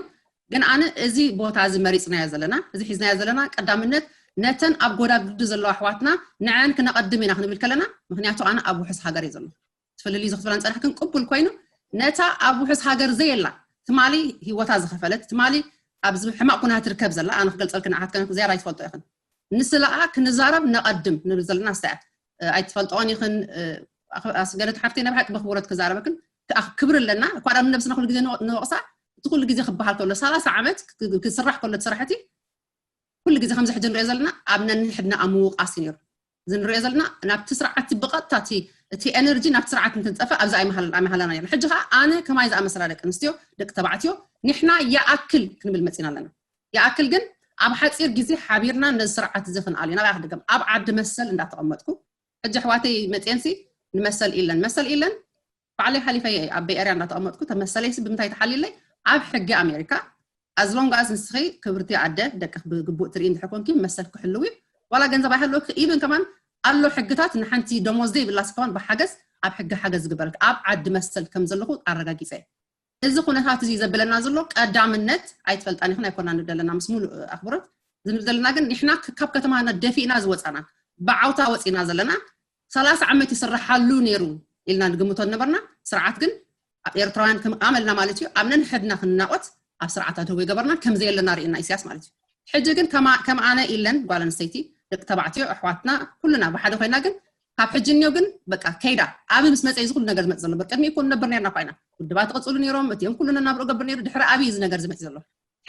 ግን ኣነ እዚ ቦታ እዚ መሪፅናዮ ዘለና እዚ ሒዝናዮ ዘለና ቀዳምነት ነተን ኣብ ጎዳጉዲ ዘለዋ ኣሕዋትና ንዐን ክነቐድም ኢና ክንብል ከለና ምክንያቱ ኣነ ኣብ ውሑስ ሃገር እየ ዘለኹ። እቲ ፍልልዩ እዚ ክትብላን ፀናሕክን ቅቡል ኮይኑ ነታ ኣብ ውሑስ ሃገር ዘየላ ትማሊ ህይወታ ዝኸፈለት ትማሊ ኣብዚ ሕማቕ ኩነታት ትርከብ ዘላ ኣነ ክገልፀልክን ንዓኻትክን ዝያዳ ይትፈልጦ ኢኽን ንስለኣ ክንዛረብ ነቐድም ንብል ዘለና ንሳ እያ። ኣይትፈልጦን ኢኽን ኣስገደት ሓፍተይ ናይ ብሓቂ ብኽብረት ክዛረበክን ክብሪ ኣለና እኳ ዳ ንነብስና ኩሉ ግዜ ንወቕሳ እቲ ኩሉ ግዜ ክበሃል ከሎ ሰላሳ ዓመት ክስራሕ ከሎ እቲ ስራሕቲ ኩሉ ግዜ ከምዚ ሕጂ ንሪኦ ዘለና ኣብ ነንሕድና ኣብ ምውቃስ እዩ ነይሩ እዚ ንሪኦ ዘለና ናብቲ ስርዓት ብቐጥታ እቲ እቲ ኤነርጂ ናብቲ ስርዓት እንትንፀፈ ኣብዚ ኣይመሃለናዮ ሕጂ ከዓ ኣነ ከማይ ዝኣመሰላ ደቂ ኣንስትዮ ደቂ ተባዕትዮ ንሕና ይኣክል ክንብል መፂና ኣለና ይኣክል ግን ኣብ ሓፂር ግዜ ሓቢርና ነዚ ስርዓት እዚ ክንኣል ኢና ናብኣ ክድገም ኣብ ዓዲ መሰል እንዳተቐመጥኩ ሕጂ ኣሕዋተይ መፅየንሲ ንመሰል ኢለን መሰል ኢለን ባዕለይ ሓሊፈ ኣብ ቤይ ኤርያ እንዳተቐመጥኩ ተመሰለይሲ ብምንታይ ተሓሊለይ ኣብ ሕጊ ኣሜሪካ as long as ንስኺ ክብርቲ ኣደ ደቅኽ ብግቡእ ትርኢ እንድሕር ኮንኪ መሰል ክሕልው እዩ ዋላ ገንዘብ ኣይሃለወኪ even ከማን ኣሎ ሕግታት ንሓንቲ ደሞዝ ዘይብላስ ከማን ብሓገዝ ኣብ ሕጊ ሓገዝ ዝግበረልኪ ኣብ ዓዲ መሰል ከም ዘለኹ ኣረጋጊፀ እዚ ኩነታት እዚ ዘብለና ዘሎ ቀዳምነት ኣይትፈልጣን ኢኽን ኣይኮና ንብል ዘለና ምስ ሙሉእ ኣኽብሮት ዝንብል ዘለና ግን ንሕና ካብ ከተማና ደፊእና ዝወፃና ብዓውታ ወፂና ዘለና ሰላሳ ዓመት ይስረሓሉ ነይሩ ኢልና ንግምቶ ዝነበርና ስርዓት ግን ኣብ ኤርትራውያን ከም ኣመልና ማለት እዩ ኣብ ነንሕድና ክንናቆት ኣብ ስርዓት ኣድህቦ ይገበርና ከም ዘየለና ርእና ኢሳያስ ማለት እዩ ሕጂ ግን ከም ኣነ ኢለን ጓል ኣንስተይቲ ደቂ ተባዕትዮ ኣሕዋትና ኩልና ብሓደ ኮይና ግን ካብ ሕጂ እኒኦ ግን በቃ ከይዳ ኣብ ምስ መፀ እዚ ኩሉ ነገር ዝመፅ ዘሎ በር ቅድሚ እኮ ንነብር ነርና ኮይና ውድባት ትቕፅሉ ነይሮም እቲኦም ኩሉ ነናብሮ ገብር ነይሩ ድሕሪ ኣብይ እዚ ነገር ዝመፅ ዘሎ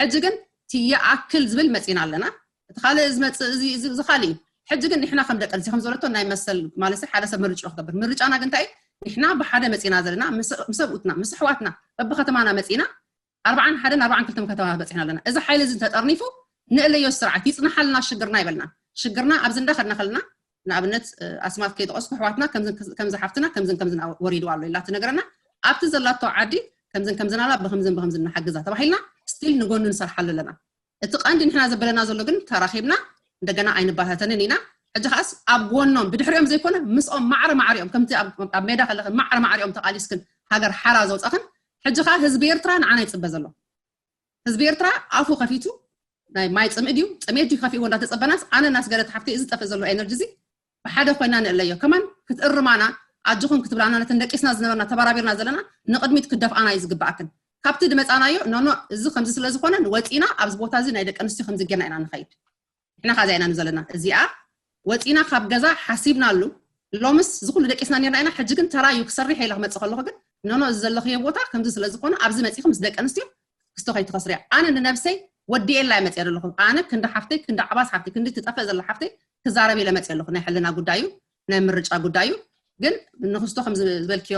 ሕጂ ግን ትየኣክል ዝብል መፂና ኣለና እቲ ካልእ ዝመፅእ እዚ ካልእ እዩ ሕጂ ግን ንሕና ከም ደቂ ኣንስትዮ ከም ዝበለቶ ናይ መሰል ማለት ሓደ ሰብ ምርጫ ክገብር ምርጫና ግን እንታይ ንሕና ብሓደ መፂና ዘለና ምስ ኣብኡትና ምስ ኣሕዋትና በብከተማና መፂና ኣርባዓን ሓደን ኣርባዓን ክልተን ከተማ በፂሕና ኣለና እዚ ሓይሊ እዚ እንተጠርኒፉ ንእለዮ ስርዓት ይፅናሓልና ሽግርና ይበልና ሽግርና ኣብዚ እንዳኸድና ከለና ንኣብነት ኣስማት ከይጠቀስኩ ኣሕዋትና ከምዚ ሓፍትና ከምዝን ከምዝን ወሪድዋ ኣሎ ኢላ ትነግረና ኣብቲ ዘላቶ ዓዲ ከምዝን ከምዝን ኣላ ብከምዝን ብከምዝን ንሓግዛ ተባሂልና still ንጎኑ ንሰርሓሉ ኣለና እቲ ቀንዲ ንሕና ዘበለና ዘሎ ግን ተራኺብና እንደገና ኣይንባታተንን ኢና ሕጂ ከዓስ ኣብ ጎኖም ብድሕሪኦም ዘይኮነ ምስኦም ማዕረ ማዕሪኦም ከምቲ ኣብ ሜዳ ከለኽን ማዕረ ማዕሪኦም ተቃሊስክን ሃገር ሓራ ዘውፃኽን ሕጂ ከዓ ህዝቢ ኤርትራ ንዓና ይፅበ ዘሎ ህዝቢ ኤርትራ ኣፉ ከፊቱ ናይ ማይ ፅምኢ ድዩ ፅሜት ድዩ ከፊእዎ እንዳተፀበናስ ኣነ እናስገደት ሓፍቲ እዚ ጠፍእ ዘሎ ኤነርጂ እዚ ብሓደ ኮይና ንእለዮ ከማን ክትእርማና ኣጆኹም ክትብላና ነተን ደቂስና ዝነበርና ተባራቢርና ዘለና ንቕድሚት ክደፍኣና እዩ ዝግብኣክን ካብቲ ድመፃናዮ ኖኖ እዚ ከምዚ ስለ ዝኾነ ወፂና ኣብዚ ቦታ እዚ ናይ ደቂ ኣንስትዮ ከምዚ ጌርና ኢና ንኸይድ ንሕና ካዚኣ ኢና ንዘለና እዚኣ ወፂና ካብ ገዛ ሓሲብናሉ ሎምስ ዝኩሉ ደቂስና ነርና ኢና ሕጂ ግን ተራዩ ክሰርሕ ኢለ ክመፅእ ከለኹ ግን ኖኖ እዚ ዘለኽዮ ቦታ ከምዚ ስለ ዝኾነ ኣብዚ መፂኹ ምስ ደቂ ኣንስትዮ ክስቶ ከይትኸስርያ ኣነ ንነብሰይ ወዲኤላ እየ መፅየ ዘለኹ። ኣነ ክንዲ ሓፍተይ፣ ክንዲ ዓባስ ሓፍተይ፣ ክንዲ ትጠፍእ ዘላ ሓፍተይ ክዛረብ ኢለ መፅየ ኣለኹ። ናይ ሕልና ጉዳዩ፣ ናይ ምርጫ ጉዳዩ። ግን ንክስቶ ከም ዝበልክዮ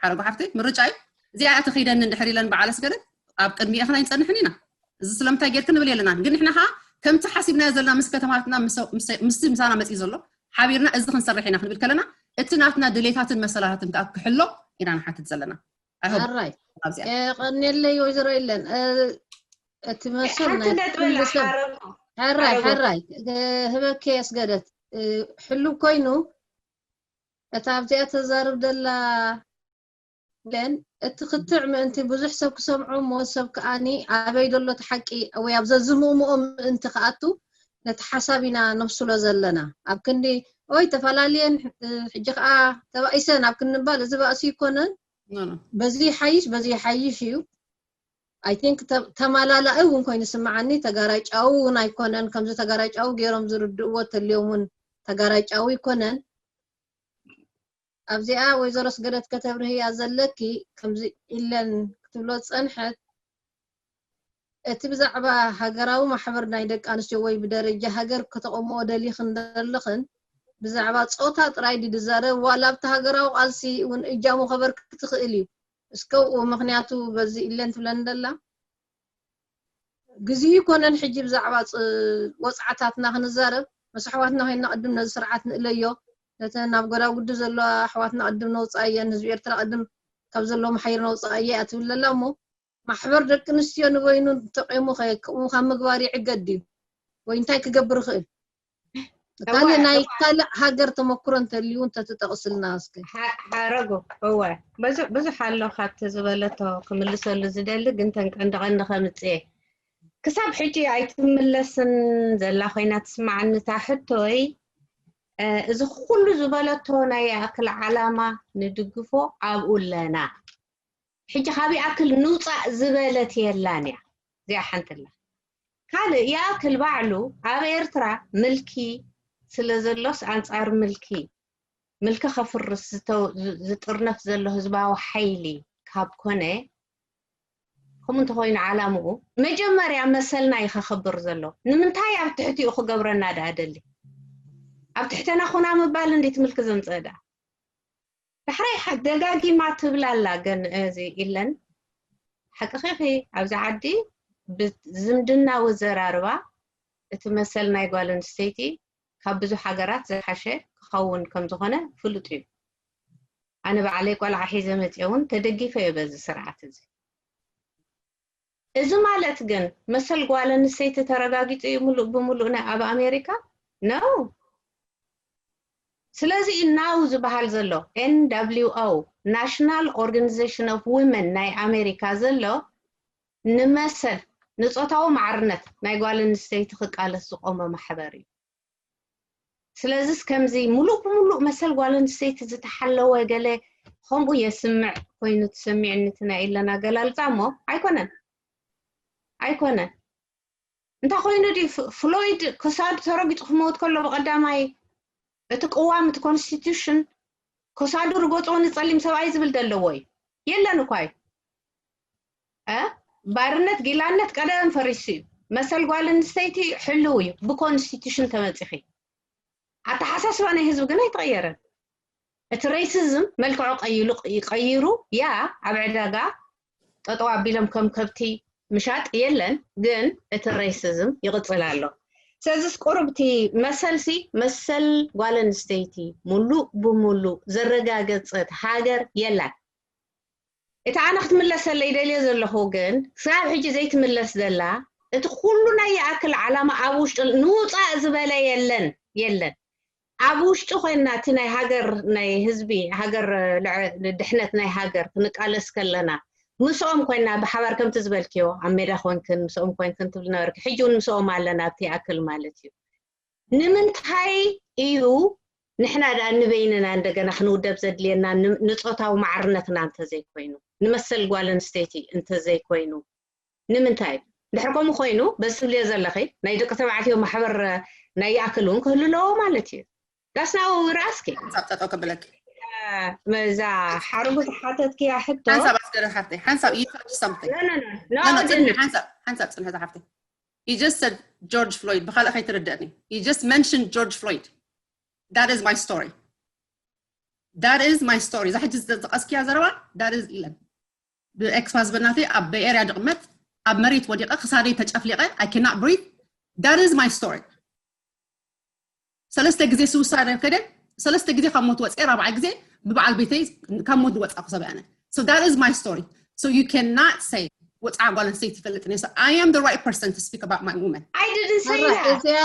ሓረጎ ሓፍተይ፣ ምርጫ እዩ። እዚኣ ተኸይደኒ እንድሕር ኢለን በዓል ኣስገደት ኣብ ቅድሚኤ ክና ይንፀንሕን ኢና። እዚ ስለምንታይ ጌርክ ንብል የለና። ግን ንሕና ከዓ ከምቲ ሓሲብናዮ ዘለና ምስ ከተማትና ምስ ምሳና መፅኢ ዘሎ ሓቢርና እዚ ክንሰርሕ ኢና ክንብል ከለና እቲ ናትና ድሌታትን መሰላታትን ከዓ ክሕሎ ኢና ንሓትት ዘለና። ኣራይ ቀኒለይ ወይዘሮ የለን እቲ መሰል ናይ ሕራይ ሕራይ ህበኪ ኣስገደት ሕሉ ኮይኑ እታ ኣብዚኣ ተዛርብ ደላ ለን እቲ ክትዕ ምእንቲ ብዙሕ ሰብ ክሰምዖ እሞ ሰብ ከኣኒ ኣበይ ደሎ እቲ ሓቂ ወይ ኣብ ዘዝምእምኦ ምእንቲ ክኣቱ ነቲ ሓሳብ ኢና ነብስሎ ዘለና ኣብ ክንዲ ኦይ ተፈላለየን ሕጂ ከዓ ተባኢሰን ኣብ ክንባል እዚ ባእሲ ይኮነን በዚ ይሓይሽ በዚ ይሓይሽ እዩ I think ተማላላኢ እውን ኮይኑ ስምዓኒ ተጋራጫዊ እውን ኣይኮነን ከምዚ ተጋራጫዊ ገይሮም ዝርድእዎ ተልዮም እውን ተጋራጫዊ ይኮነን ኣብዚኣ ወይዘሮ ስገደት ከተብርህያ ዘለኪ ከምዚ ኢለን ክትብሎ ዝፀንሐት እቲ ብዛዕባ ሃገራዊ ማሕበር ናይ ደቂ ኣንስትዮ ወይ ብደረጃ ሃገር ከተቐምኦ ደሊኽን ዘለኽን ብዛዕባ ፆታ ጥራይ ድዩ ዝዛረብ ዋላ ኣብቲ ሃገራዊ ቃልሲ እውን እጃሙ ከበርክት ይኽእል እዩ እስከ ምኽንያቱ በዚ ኢለን ትብለን ደላ ግዜ ይኮነን ሕጂ ብዛዕባ ወፅዓታትና ክንዛረብ ምስ ኣሕዋትና ኮይና ቅድም ነዚ ስርዓት ንእለዮ ነተን ኣብ ጎዳጉዲ ዘለዋ ኣሕዋትና ቅድም ነውፅኣየን ህዝቢ ኤርትራ ቅድም ካብ ዘለዎ መሓይር ነውፅኣየ እያ ትብል ዘላ እሞ ማሕበር ደቂ ኣንስትዮ ንበይኑ ተቂሙ ከ ከምኡ ካብ ምግባር ይዕገድ ድዩ ወይ እንታይ ክገብር ይኽእል ካልእ ናይ ካልእ ሃገር ተመክሮ እንተልዩ እንተትጠቕስልና እስከ ሓረጎ እወ ብዙሕ ኣሎ ካብቲ ዝበለቶ ክምልሰሉ ዝደሊ ግን ተን ቀንዲ ቀንዲ ከምፅእ ክሳብ ሕጂ ኣይትምለስን ዘላ ኮይና ትስማዓኒ እታ ሕቶይ እዚ ኩሉ ዝበለቶ ናይ ይኣክል ዓላማ ንድግፎ ኣብኡ ኣለና ሕጂ ካብ ይኣክል ንውፃእ ዝበለት የላን እያ እዚኣ ሓንቲ ኣላ ካልእ ይኣክል ባዕሉ ኣብ ኤርትራ ምልኪ ስለ ዘሎስ ኣንፃር ምልኪ ምልኪ ከፍርስ ዝጥርነፍ ዘሎ ህዝባዊ ሓይሊ ካብ ኮነ ከምኡ እንተኮይኑ ዓላምኡ መጀመርያ መሰልና እዩ ከኽብር ዘሎ ንምንታይ ኣብ ትሕቲኡ ክገብረና ደኣ ደሊ ኣብ ትሕተና ኮና ምባል እንዴት ምልኪ ዘምፀእ ደኣ ዳሕራይ ደጋጊማ ትብላላ ግን እዚ ኢለን ሓቅኺኺ ኣብዚ ዓዲ ብዝምድናዊ ዘራርባ እቲ መሰል ናይ ጓል ኣንስተይቲ ካብ ብዙሕ ሃገራት ዝሓሸ ክኸውን ከም ዝኾነ ፍሉጥ እዩ። ኣነ ባዕለይ ቆልዓ ሒዘ መፅየ እውን ተደጊፈ እየ በዚ ስርዓት እዚ። እዚ ማለት ግን መሰል ጓል ኣንስተይቲ ተረጋጊፁ እዩ ሙሉእ ብሙሉእ ናይ ኣብ ኣሜሪካ? No። ስለዚ እዩ ናው ዝበሃል ዘሎ N W O National Organization of Women ናይ ኣሜሪካ ዘሎ ንመሰል ንፆታዊ ማዕርነት ናይ ጓል ኣንስተይቲ ክቃለስ ዝቆመ ማሕበር እዩ። ስለዚስ ከምዚ ሙሉእ ብሙሉእ መሰል ጓል ኣንስተይቲ ዝተሓለወ ገለ ከምኡ የስምዕ ኮይኑ ትሰሚዕኒ እቲ ናይ ኢለን ኣገላልፃ እሞ ኣይኮነን ኣይኮነን እንታይ ኮይኑ ድዩ ፍሎይድ ክሳዱ ተረጊፁ ክመውት ከሎ ብቀዳማይ እቲ ቅዋም እቲ ኮንስቲቱሽን ክሳዱ ርገፅዎ ንፀሊም ሰብኣይ ዝብል ዘለዎ እዩ የለን እኳ እዩ ባርነት ጊላነት ቀደም ፈሪሱ እዩ መሰል ጓል ኣንስተይቲ ሕልው እዩ ብኮንስቲቱሽን ተመፂኺ ኣተሓሳስባ ናይ ህዝቢ ግን ኣይተቐየረን እቲ ሬሲዝም መልክዑ ቀይሉ ይቀይሩ ያ ኣብ ዕዳጋ ጠጠው ኣቢሎም ከም ከብቲ ምሻጥ የለን ግን እቲ ሬሲዝም ይቕፅል ኣሎ ስለዚስ ቁሩብቲ መሰልሲ መሰል ጓል ኣንስተይቲ ሙሉእ ብሙሉእ ዘረጋገፀት ሃገር የላን እቲ ኣነ ክትምለሰለይ ደልየ ዘለኹ ግን ክሳብ ሕጂ ዘይትምለስ ዘላ እቲ ኩሉ ናይ ይኣክል ዓላማ ኣብ ውሽጢ ንውፃእ ዝበለ የለን የለን ኣብ ውሽጢ ኮይና እቲ ናይ ሃገር ናይ ህዝቢ ሃገር ድሕነት ናይ ሃገር ክንቃለስ ከለና ምስኦም ኮይና ብሓባር ከምቲ ዝበልክዮ ኣብ ሜዳ ኮንክን ምስኦም ኮንክን ትብል ነበርክ ሕጂ እውን ምስኦም ኣለና ኣብቲ ይኣክል ማለት እዩ ንምንታይ እዩ ንሕና ደኣ ንበይንና እንደገና ክንውደብ ዘድልየና ንፆታዊ ማዕርነትና እንተዘይኮይኑ ንመሰል ጓል ኣንስተይቲ እንተዘይኮይኑ ንምንታይ ድሕር ከምኡ ኮይኑ በዚ ትብልዮ ዘለኺ ናይ ደቂ ተባዕትዮ ማሕበር ናይ ይኣክል እውን ክህሉ ኣለዎ ማለት እዩ that's not what we're asking ሓንሳብ ጠጠው ከብለኪ መዛ ሓርጉ ዝሓተትክያ ሕቶ ሓንሳብ ኣስገረ ሓፍተይ ሓንሳብ you touch something no no no no no no ሓንሳብ ሓንሳብ ፅንሐ ዝሓፍተይ He just said George Floyd. ብኻልእ ከይትርደእኒ። He just mentioned George Floyd. That is my story. That is my story. እዛ ሕጂ ዝጠቀስክያ ዘረባ that is ኢለን። ብኤክስ ሃዝበንድ ናተይ ኣብ ቤይ ኤርያ ድቕመጥ፣ ኣብ መሬት ወዲቐ ክሳደይ ተጨፍሊቐ፣ I cannot breathe. That is my story. ሰለስተ ግዜ suicide ከደ፣ ሰለስተ ግዜ ካብ ሞት ወፅኤ፣ ራብዓይ ግዜ ብበዓል ቤተይ ካብ ሞት ዝወፃእኩ ሰብ ኣነ። So that is my story. So you cannot say ወፃ ጓል ኣንስተይቲ ይፈልጥ እኔ። So I am the right person to speak about my woman. I didn't say that. እዚኣ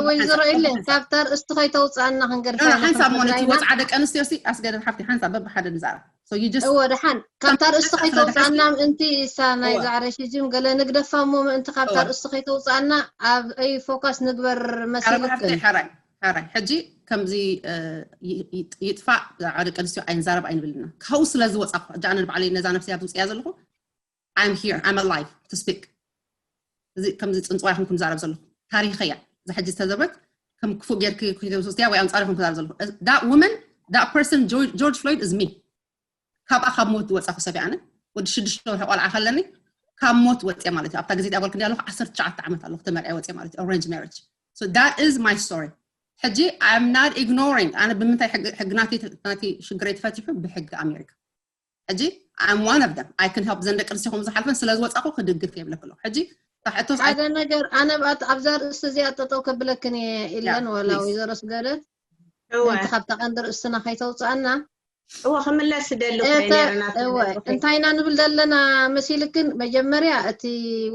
ወይዘሮ ኢለ ካብታ ርእስቲ ከይተውፅኣና ክንገድፋ ሓንሳብ ሞነቲ ወፃ ደቂ ኣንስትዮ ሲ ኣስገደድ ሓፍቲ ሓንሳብ በብሓደ ንዛረብ። So you just እወ ደሓን ካብታ ርእስቲ ከይተውፅኣና ምእንቲ እሳ ናይ ዛዕረ ሽጅም ገለ ንግደፋ እሞ ምእንቲ ካብታ ርእስቲ ከይተውፅኣና ኣብ ኣይ ፎካስ ንግበር መሲልክን ሓራይ ሓራይ ሕጂ ከምዚ ይጥፋእ ዛዕባ ደቂ ኣንስትዮ ኣይንዛረብ ኣይንብልና ካብኡ ስለ ዝወፃ ሕጂ ኣነ ንባዕለይ ነዛ ነፍሲ ኣብ ዝውፅያ ዘለኹ I'm here I'm alive to speak እዚ ከምዚ ፅንፅዋ ይኹንኩም ዛረብ ዘለኹ ታሪኸያ እዛ ሕጂ ዝተዘብረት ከም ክፉእ ጌርክ ክተውስያ ወይ ኣንፃር ይኹንኩም ዛረብ ዘለኹ that woman that person George Floyd is me ካብኣ ካብ ሞት ዝወፃኹ ሰብ ኣነ ወዲ ሽዱሽተ ወርሒ ቆልዓ ከለኒ ካብ ሞት ወፅየ ማለት እዩ ኣብታ ግዜ ዳበልክ እንዲ ኣለኹ ዓሰርተ ትሽዓተ ዓመት ኣለኹ ተመርዕየ ወፅየ ማለት እዩ arrange marriage so that is my story ሕጂ I'm not ignoring ኣነ ብምንታይ ሕጊ ናቲ ሽግረይ ተፈቲሑ ብሕጊ ኣሜሪካ ሕጂ I'm one of them I can help ዘን ደቂ ኣንስትዮ ከም ዝሓልፈን ስለ ዝወፃኹ ክድግፍ የብለክ ኣለኹ ሕጂ ሕቶስ ሓደ ነገር ኣነ ኣብዛ ርእሲ እዚኣ ጠጠው ከብለክን እየ ኢለን ወላ ወይዘሮ ስገደት ካብታ ቀንዲ ርእስና ከይተውፅኣና እወ ክምለስ ደሊ እንታይ ኢና ንብል ዘለና መሲልክን መጀመርያ እቲ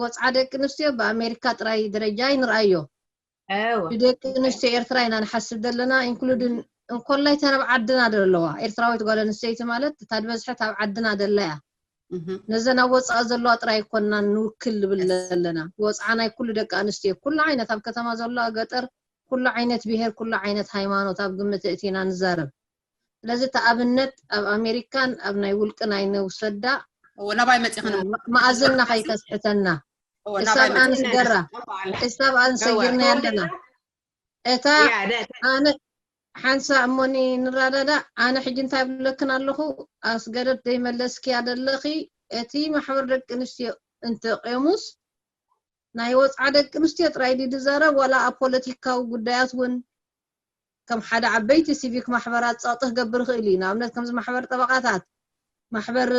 ወፅዓ ደቂ ኣንስትዮ ብኣሜሪካ ጥራይ ደረጃ ይንርኣዮ ብደቂ ኣንስትዮ ኤርትራ ኢና ንሓስብ ዘለና ኢንክሉድን እንኮላይ ተን ኣብ ዓድና ዘለዋ ኤርትራዊት ጓል ኣንስተይቲ ማለት እታ ዝበዝሐት ኣብ ዓድና ዘላ እያ ነዘን ኣብ ወፃኢ ዘለዋ ጥራይ ኮና ንውክል ንብል ዘለና ወፅዓ ናይ ኩሉ ደቂ ኣንስትዮ ኩሉ ዓይነት ኣብ ከተማ ዘለዋ ገጠር ኩሉ ዓይነት ብሄር ኩሉ ዓይነት ሃይማኖት ኣብ ግምት እቲና ንዛረብ ስለዚ እቲ ኣብነት ኣብ ኣሜሪካን ኣብ ናይ ውልቅን ኣይንውሰዳ ናባይ መፂኽና መኣዝና ከይተስሕተና እሳብ ኣንስገራ እሳብ ኣንሰጊርና ኣለና እታ ኣነ ሓንሳ እሞኒ ንረዳዳ ኣነ ሕጂ እንታይ ብለክን ኣለኹ ኣስገደድ ዘይመለስክያ ዘለኺ እቲ ማሕበር ደቂ ኣንስትዮ እንተቂሙስ ናይ ወፅዓ ደቂ ኣንስትዮ ጥራይ ድዩ ዝዛረብ ዋላ ኣብ ፖለቲካዊ ጉዳያት እውን ከም ሓደ ዓበይቲ ሲቪክ ማሕበራት ፀቕጢ ክገብር ይኽእል እዩ ንኣብነት ከምዚ ማሕበር ጠበቃታት ማሕበር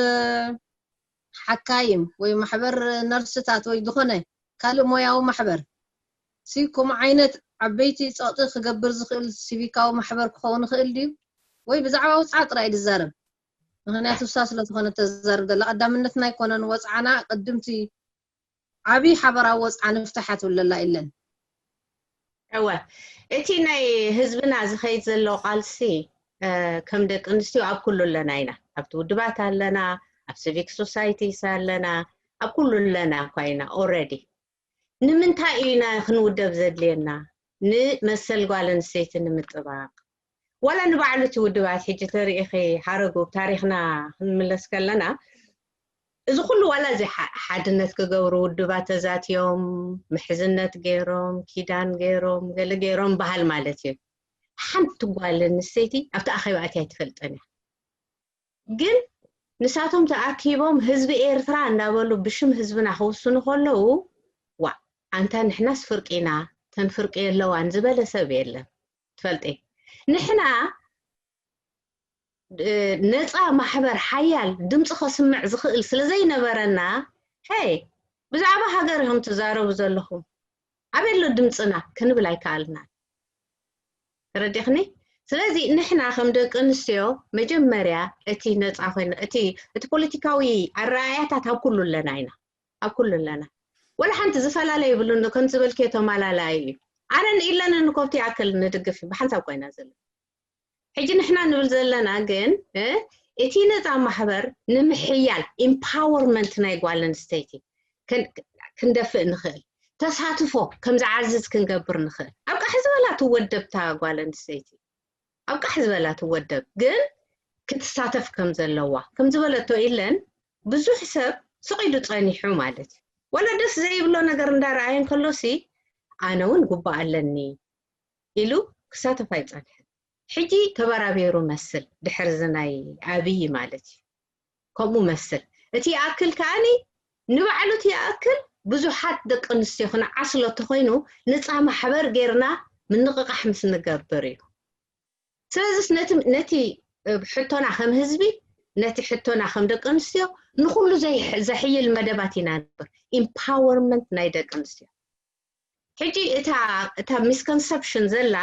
ሓካይም ወይ ማሕበር ነርስታት ወይ ዝኾነ ካልእ ሞያዊ ማሕበር ሲ ከምኡ ዓይነት ዓበይቲ ፀቕጢ ክገብር ዝኽእል ሲቪካዊ ማሕበር ክኸውን ይኽእል ድዩ ወይ ብዛዕባ ውፅዓ ጥራይ ድዛረብ ምክንያቱ እሳ ስለዝኾነ ተዛርብ ዘላ ቀዳምነትና ኣይኮነን ወፅዓና ቅድምቲ ዓብዪ ሓበራዊ ወፅዓ ንፍታሕ ትብል ዘላ ኢለን እወ እቲ ናይ ህዝብና ዝኸይድ ዘሎ ቃልሲ ከም ደቂ ኣንስትዮ ኣብ ኩሉ ኣለና ኢና ኣብቲ ውድባት ኣለና ኣብ ሲቪክ ሶሳይቲስ ኣለና ኣብ ኩሉ ኣለና እኳ ኢና already ንምንታይ ኢና ክንውደብ ዘድልየና ንመሰል ጓል ኣንስተይቲ ንምጥባቕ ዋላ ንባዕሉ እቲ ውድባት ሕጂ ተሪኢኺ ሓረጉ ታሪኽና ክንምለስ ከለና እዚ ኩሉ ዋላ እዚ ሓድነት ክገብሩ ውድባት ተዛትዮም ምሕዝነት ገይሮም ኪዳን ገይሮም ገለ ገይሮም በሃል ማለት እዩ ሓንቲ ጓል ኣንስተይቲ ኣብቲ ኣኼባ ኣትያ ኣይትፈልጥን እያ ግን ንሳቶም ተኣኪቦም ህዝቢ ኤርትራ እንዳበሉ ብሽም ህዝብና ክውስኑ ከለዉ ዋእ ኣንታ ንሕናስ ፍርቂ ኢና ተን ፍርቂ የለዋን ዝበለ ሰብ የለን ትፈልጢ ንሕና ነፃ ማሕበር ሓያል ድምፂ ከስምዕ ዝኽእል ስለ ዘይነበረና ሄይ ብዛዕባ ሃገር ኢኹም ትዛረቡ ዘለኹም ኣበይ ኣሎ ድምፅና ክንብል ኣይከኣልናን ተረዲኽኒ ስለዚ ንሕና ከም ደቂ ኣንስትዮ መጀመርያ እቲ ነፃ ኮይና እቲ እቲ ፖለቲካዊ ኣረኣያታት ኣብ ኩሉ ኣለና ኢና ኣብ ኩሉ ኣለና ወላ ሓንቲ ዝፈላለ ይብሉን ከም ዝበልክዮ ተማላላዩ እዩ ኣነን ኢለንን ኮብቲ ኣክል ንድግፍ ብሓንሳብ ኮይና ዘሎ ሕጂ ንሕና ንብል ዘለና ግን እቲ ነፃ ማሕበር ንምሕያል empowerment ናይ ጓል ኣንስተይቲ ክንደፍእ ንኽእል ተሳትፎ ከም ዝዓዝዝ ክንገብር ንኽእል ኣብ ቃሕ ዝበላ ትወደብታ ጓል ኣንስተይቲ ኣብ ቃሕ ዝበላ ትወደብ ግን ክትሳተፍ ከም ዘለዋ ከም ዝበለቶ ኢለን ብዙሕ ሰብ ስቕ ኢሉ ጸኒሑ ማለት እዩ ወላ ደስ ዘይብሎ ነገር እንዳረኣየ እንከሎሲ ኣነ እውን ጉባእ ኣለኒ ኢሉ ክሳተፍ ኣይጸንሐን ሕጂ ተበራቤሩ መስል ድሕር ዝናይ ኣብይ ማለት እዩ ከምኡ መስል እቲ ይኣክል ከኣኒ ንባዕሉ እቲ ይኣክል ብዙሓት ደቂ ኣንስትዮ ክንዓስሎ ተኮይኑ፣ ነፃ ማሕበር ጌርና ምንቕቓሕ ምስ ንገብር እዩ። ስለዚስ ነቲ ነቲ ሕቶና ከም ህዝቢ፣ ነቲ ሕቶና ከም ደቂ ኣንስትዮ ንኩሉ ዘይ- ዘሕይል መደባት ኢና ንበር። ኢምፓወርመንት ናይ ደቂ ኣንስትዮ። ሕጂ እታ እታ ሚስኮንሰፕሽን ዘላ፣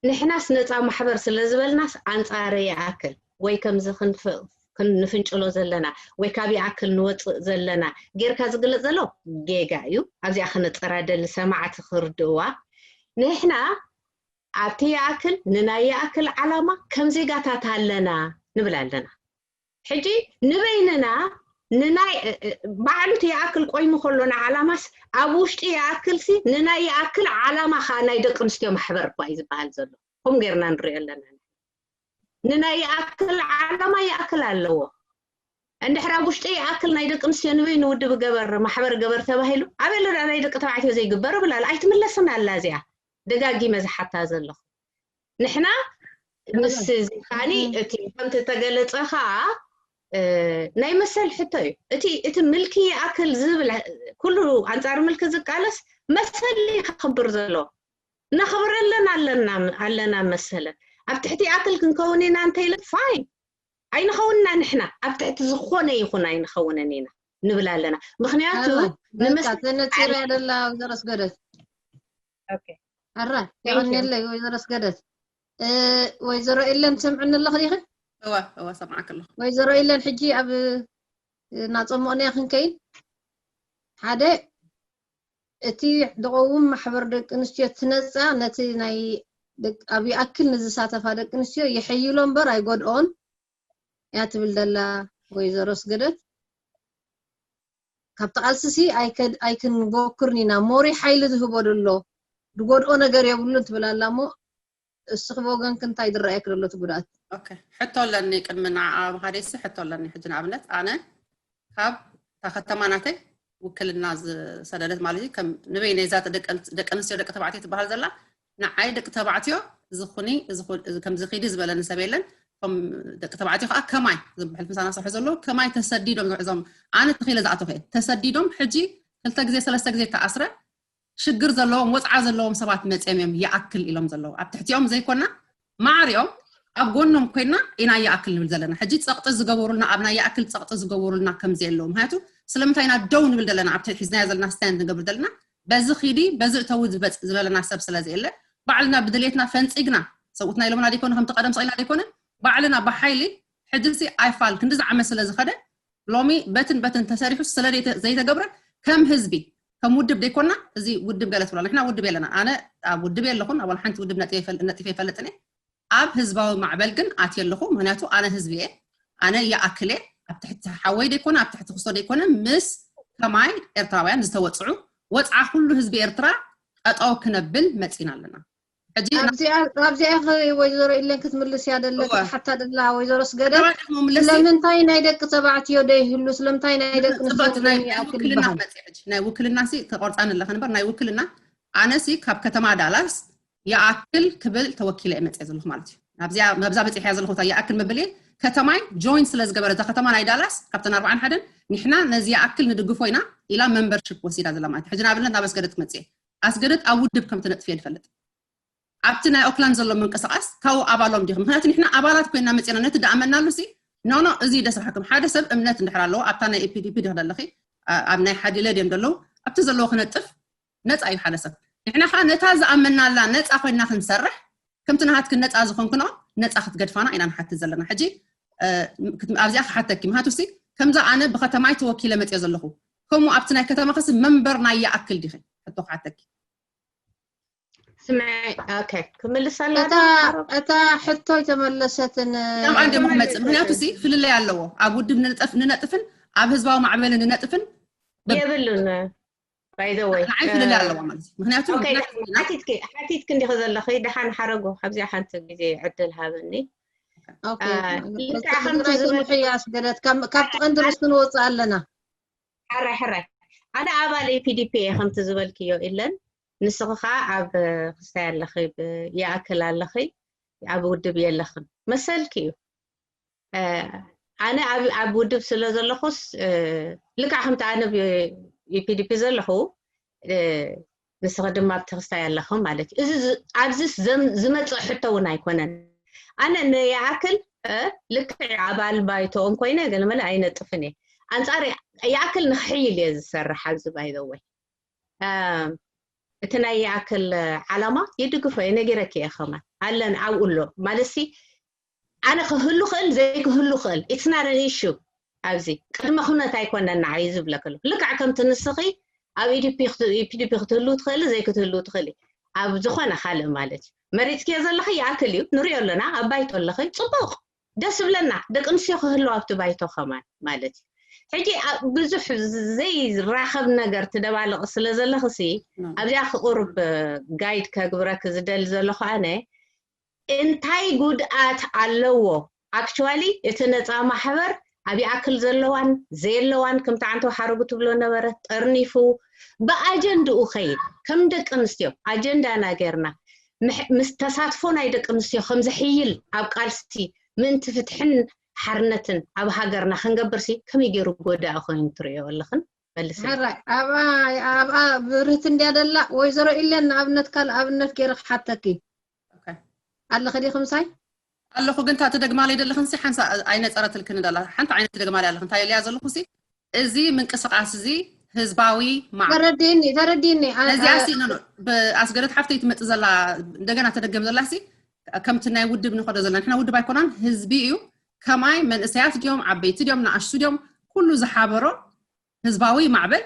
ንሕናስ ነፃ ማሕበር ስለ ዝበልናስ ኣንፃረ ይኣክል ወይ ከምዚ ክንፍ- ክንፍንጭሎ ዘለና ወይ ካብ ይኣክል ንወፅእ ዘለና ጌርካ ዝግለፅ ዘሎ ጌጋ እዩ። ኣብዚኣ ክነፀራደሊ ሰማዕቲ ክርድእዋ። ንሕና ኣብቲ ይኣክል ንናይ ይኣክል ዓላማ ከም ዜጋታት ኣለና ንብል ኣለና። ሕጂ ንበይንና ንናይ ባዕሉ እቲ ይኣክል ቆይሙ ከሎ ንዓላማስ ኣብ ውሽጢ ይኣክልሲ ንናይ ይኣክል ዓላማ ከዓ ናይ ደቂ ኣንስትዮ ማሕበር እኳ እዩ ዝበሃል ዘሎ። ከም ጌርና ንሪኦ ኣለና። ንናይ ይኣክል ዓላማ ይኣክል ኣለዎ። እንድሕር ኣብ ውሽጢ ይኣክል ናይ ደቂ ኣንስትዮ ንበይኑ ውድብ ገበር ማሕበር ገበር ተባሂሉ ኣበይ ኣሎ ናይ ደቂ ተባዕትዮ ዘይግበር ብላል ኣይትምለስን ኣላ። እዚኣ ደጋጊመ ዝሓታ ዘለኹ ንሕና ምስ ዝኻኒ እቲ ከምቲ ተገለጸ ከዓ ናይ መሰል ሕቶ እዩ። እቲ እቲ ምልኪ ይኣክል ዝብል ኩሉ ኣንጻር ምልኪ ዝቃለስ መሰል ከኽብር ዘሎ ነኽብረለን ኣለና ኣለና መሰለን ኣብ ትሕቲ ይኣክል ክንከውን ኢና እንተኢለ ፋይን ኣይንኸውንና ንሕና ኣብ ትሕቲ ዝኾነ ይኹን ኣይንኸውንን ኢና ንብል ኣለና። ምክንያቱ ተነፂረ ደላ ወይዘሮ ኣስገደት ኣራ የቐንየለይ ወይዘሮ ኣስገደት። ወይዘሮ ኤለን ትሰምዕኒ ኣለኽ ዲኺ? እወ እወ ሰምዓክ ኣለኹ። ወይዘሮ ኤለን ሕጂ ኣብ እናፀሞቕናያ ክንከይን ሓደ እቲ ዝቐውም ማሕበር ደቂ ኣንስትዮ ትነፃ ነቲ ናይ ኣብ ይኣክል ንዝሳተፋ ደቂ ኣንስትዮ የሐይሎ እምበር ኣይጎድኦን እያ ትብል ዘላ ወይዘሮ ኣስገደት። ካብቲ ቃልሲ ሲ ኣይክንቦክርን ኢና ሞሪ ሓይሊ ዝህቦ ዘሎ ዝጎድኦ ነገር የብሉን ትብል ኣላ እሞ እስኺ ብወገንኪ እንታይ ዝረኣየኪ ዘሎ እቲ ጉድኣት? ኦኬ ሕቶ ኣለኒ ቅድሚ ንዓኣ ምኻደይሲ ሕቶ ኣለኒ ሕጂ ንኣብነት ኣነ ካብ እታ ከተማ ናተይ ውክልና ዝሰደደት ማለት እዩ ከም ንበይነይ እዛ ደቂ ኣንስትዮ ደቂ ተባዕትዮ ትበሃል ዘላ ንዓይ ደቂ ተባዕትዮ ዝኹኒ ከምዚ ኺዲ ዝበለኒ ሰብ የለን እቶም ደቂ ተባዕትዮ ከዓ ከማይ ዝብሕል ምሳና ዝሰርሑ ዘለዉ ከማይ ተሰዲዶም ዝውዕዞም ኣነ ተኺለ ዝኣተኹ እየ ተሰዲዶም ሕጂ ክልተ ግዜ ሰለስተ ግዜ ተኣስረ ሽግር ዘለዎም ወፅዓ ዘለዎም ሰባት መፅዮም እዮም ይኣክል ኢሎም ዘለዉ ኣብ ትሕቲኦም ዘይኮና ማዕሪኦም ኣብ ጎኖም ኮይና ኢና ይኣክል ንብል ዘለና ሕጂ ፀቕጢ ዝገበሩልና ኣብ ናይ ይኣክል ፀቕጢ ዝገበሩልና ከምዘየለዉ ምክንያቱ ስለምንታይ ኢና ደው ንብል ዘለና ኣብቲ ሒዝናዮ ዘለና ስታንድ ንገብር ዘለና በዚ ኺዲ በዚ እተዊ ዝበለና ሰብ ስለ ዘየለ ባዕልና ብድሌትና ፈንፂግና ሰብኡትና ኢሎምና ዘይኮነ ከምቲ ቀደም ስቕ ኢልና ዘይኮነ ባዕልና ብሓይሊ ሕጂ ሲ ኣይፋል ክንዲ ዝዓመት ስለ ዝኸደ ሎሚ በትን በትን ተሰሪሑ ስለ ዘይተገብረ ከም ህዝቢ ከም ውድብ ደይኮና እዚ ውድብ ገለ ትብላ ንሕና ውድብ የለና ኣነ ኣብ ውድብ የለኹን ኣብ ሓንቲ ውድብ ነጢፈ ይፈልጥን ኣብ ህዝባዊ ማዕበል ግን ኣትየ ኣለኹ ምክንያቱ ኣነ ህዝቢ እየ ኣነ ይኣክል እየ ኣብ ትሕቲ ሓወይ ደይኮነ ኣብ ትሕቲ ክስቶ ደይኮነ ምስ ከማይ ኤርትራውያን ዝተወፅዑ ወፅዓ ኩሉ ህዝቢ ኤርትራ ጠጠው ክነብል መፂና ኣለና ኣብዚኣ ወይዘሮ ኢለን ክትምልስ እያ ደለ ትሓታ ደላ ወይዘሮ ስገደ ስለምንታይ ናይ ደቂ ተባዕትዮ ደይህሉ ስለምንታይ ናይ ደቂ ኣንስትዮ ይኣክል ይበሃል ናይ ውክልና ሲ ተቆርፃኒ ኣለኸ ንበር ናይ ውክልና ኣነሲ ካብ ከተማ ዳላስ ይኣክል ክብል ተወኪለ እየ መፅየ ዘለኹ ማለት እዩ ናብዛ በፂሐያ ዘለኹ ይኣክል ምብል እየ ከተማይ ጆይን ስለ ዝገበረ እዛ ከተማ ናይ ዳላስ ካብተን ኣርባዓን ሓደን ንሕና ነዚ ይኣክል ንድግፎ ኢና ኢላ መንበርሽፕ ወሲዳ ዘላ ማለት ሕጂ ንኣብነት ናብ ኣስገደት ክመፅእ ኣስገደት ኣብ ውድብ ከም ትነጥፍ እየ ዝፈልጥ ኣብቲ ናይ ኦክላንድ ዘሎ ምንቅስቃስ ካብኡ ኣባሎም ዲኹም ምክንያቱ ንሕና ኣባላት ኮይና መፅና ነቲ ደኣመናሉ ሲ ኖኖ እዚ ደስራሕኩም ሓደ ሰብ እምነት እንድሕር ኣለዎ ኣብታ ናይ ኤፒዲፒ ዲኽ ዘለኺ ኣብ ናይ ሓዲለ ድዮም ዘለዉ ኣብቲ ዘለዎ ክነጥፍ ነፃ እዩ ሓደ ሰብ ንሕና ከዓ ነታ ዝኣመናላ ነፃ ኮይና ክንሰርሕ ከምቲ ናሃትክን ነፃ ዝኾንክኖ ነፃ ክትገድፋና ኢና ንሓትት ዘለና ሕጂ ኣብዚኣ ክሓተኪ ምሃቱ ሲ ከምዛ ኣነ ብከተማይ ተወኪለ መፅዮ ዘለኹ ከምኡ ኣብቲ ናይ ከተማ ክሲ መንበር ናይ ይኣክል ዲኺ ሕቶ ክሓተኪ ስምዒ ኦኬ ክምልሰላ እታ ሕቶ ኣይተመለሰትን። ናብኣ እንደ ክመፅእ ምክንያቱ ሲ ፍልለይ ኣለዎ ኣብ ውድብ ንነጥፍን ኣብ ህዝባዊ ማዕበሊ ንነጥፍን የብሉን by the way ንዓይ ፍልለይ ኣለዋ ማለት እዩ ምክንያቱ ሓቲትኪ እንዲኺ ዘለኺ ደሓን ሓረጎ ካብዚኣ ሓንቲ ግዜ ዕድል ሃበኒ ምሕያስ ገለት ካብቲ ቀንዲ ርስ ክንወፅእ ኣለና ሕራይ ሕራይ ኣነ ኣባል ኤፒዲፒ እየ ከምቲ ዝበልክዮ ኢለን ንስኺ ከዓ ኣብ ክስታይ ኣለኺ ይኣክል ኣለኺ ኣብ ውድብ የለኽን መሰልኪ እዩ ኣነ ኣብ ውድብ ስለ ዘለኹስ ልክዕ ከምቲ ኣነ ዩ ፒ ዲ ፒ ዘለኹ፣ እ፣ ንስኺ ድማ ኣብቲ ክስታይ ኣለኺ ማለት እዩ። እዚ ዝ-፣ ኣብዚስ ዘም-፣ ዝመጽእ ሕቶ እውን ኣይኮነን። ኣነ ንይኣክል፣ እ፣ ልክዕ ኣባል ባይቶኦም ኮይነ ገለመለ ኣይነጥፍን እየ። ኣንጻር ይኣክል ንኽሕይል እየ ዝሰርሕ ኣብዚ ባይዘወይ። እ፣ እቲ ናይ ይኣክል ዓላማ ይድግፎ እየ፣ ነጊረኪ እየ ከማን። ኣለን ኣብኡ ኣሎ። ማለትሲ ኣነ ክህሉ ክእል ዘይክህሉ ክእል፣ it's not an issue። ኣብዚ ቅድመ ኩነት ኣይኮነን ንዓይ ዝብለክ ኣለኩ። ልክዕ ከምቲ ንስኺ ኣብ ዩ ዲ ፒ ክት-፣ ዩ ፒ ዲ ፒ ክትህልው ትኽእሊ፣ ዘይክትህልው ትኽእሊ። ኣብ ዝኾነ ካልእ ማለት እዩ። መሪጽክዮ ዘለኺ ይኣክል እዩ፣ ንሪኦ ኣለና፣ ኣብ ባይቶ ኣለኺ፣ ጽቡቕ፣ ደስ ይብለና። ደቂ ኣንስትዮ ክህልዋ ኣብቲ ባይቶ ከማን ማለት እዩ። ሕጂ ኣብ ብዙሕ ዘይራኸብ ነገር ትደባልቕ ስለ ዘለኽሲ፣ ኖ። ኣብዚኣ ክቑርብ ጋይድ ከግብረክ ዝደሊ ዘለኹ ኣነ፣ እንታይ ጉድኣት ኣለዎ? ኣክቹዋሊ እቲ ነፃ ማሕበር ኣብ ይኣክል ዘለዋን ዘየለዋን፣ ከምቲ ዓንተው ሓረጉ ትብሎ ነበረ፣ ጠርኒፉ ብኣጀንድኡ ኸይድ። ከም ደቂ ኣንስትዮ ኣጀንዳና ጌርና ምሕ-፣ ምስ ተሳትፎ ናይ ደቂ ኣንስትዮ ከም ዘሕይል ኣብ ቃልሲ ምእንቲ ፍትሕን ሓርነትን ኣብ ሃገርና ክንገብርሲ ከመይ ገይሩ ጎዳኢ ኮይኑ ትርእዮ ኣለኽን? መልስ። ሕራይ፣ ኣብኣ፣ ኣብኣ ብርህቲ እንድያ ደላ። ወይዘሮ ኢለን፣ ንኣብነት ካልእ ኣብነት ገይረ ክሓተኪ። ኦኬ። ኣለኺ ዲኺ ምሳይ? ኣለኹ፣ ግን እታ ትደግማለይ ዘለኽን ሲ ሓንሳ ኣይነጸረትልክን ደላ። ሓንቲ ዓይነት ትደግማለይ ኣለኽን። እንታይ ኢለያ ዘለኹ ሲ፣ እዚ ምንቅስቃስ እዚ ህዝባዊ ማዕበል። ተረዲኒ፣ ተረዲኒ። ኣ-፣ ነዚኣ ኣ-፣ ሲ፣ ኖ፣ ኖ፣ ብኣስገደት ሓፍተይ ትመጽእ ዘላ፣ እንደገና ተደገም ዘላ ሲ፣ ከምቲ ናይ ውድብ ንኸዶ ዘለና። ንሕና ውድብ ኣይኮናን፣ ህዝቢ እዩ። ከማይ መንእሰያት ድዮም፣ ዓበይቲ ድዮም፣ ንኣሽቱ ድዮም፣ ኩሉ ዝሓበሮ ህዝባዊ ማዕበል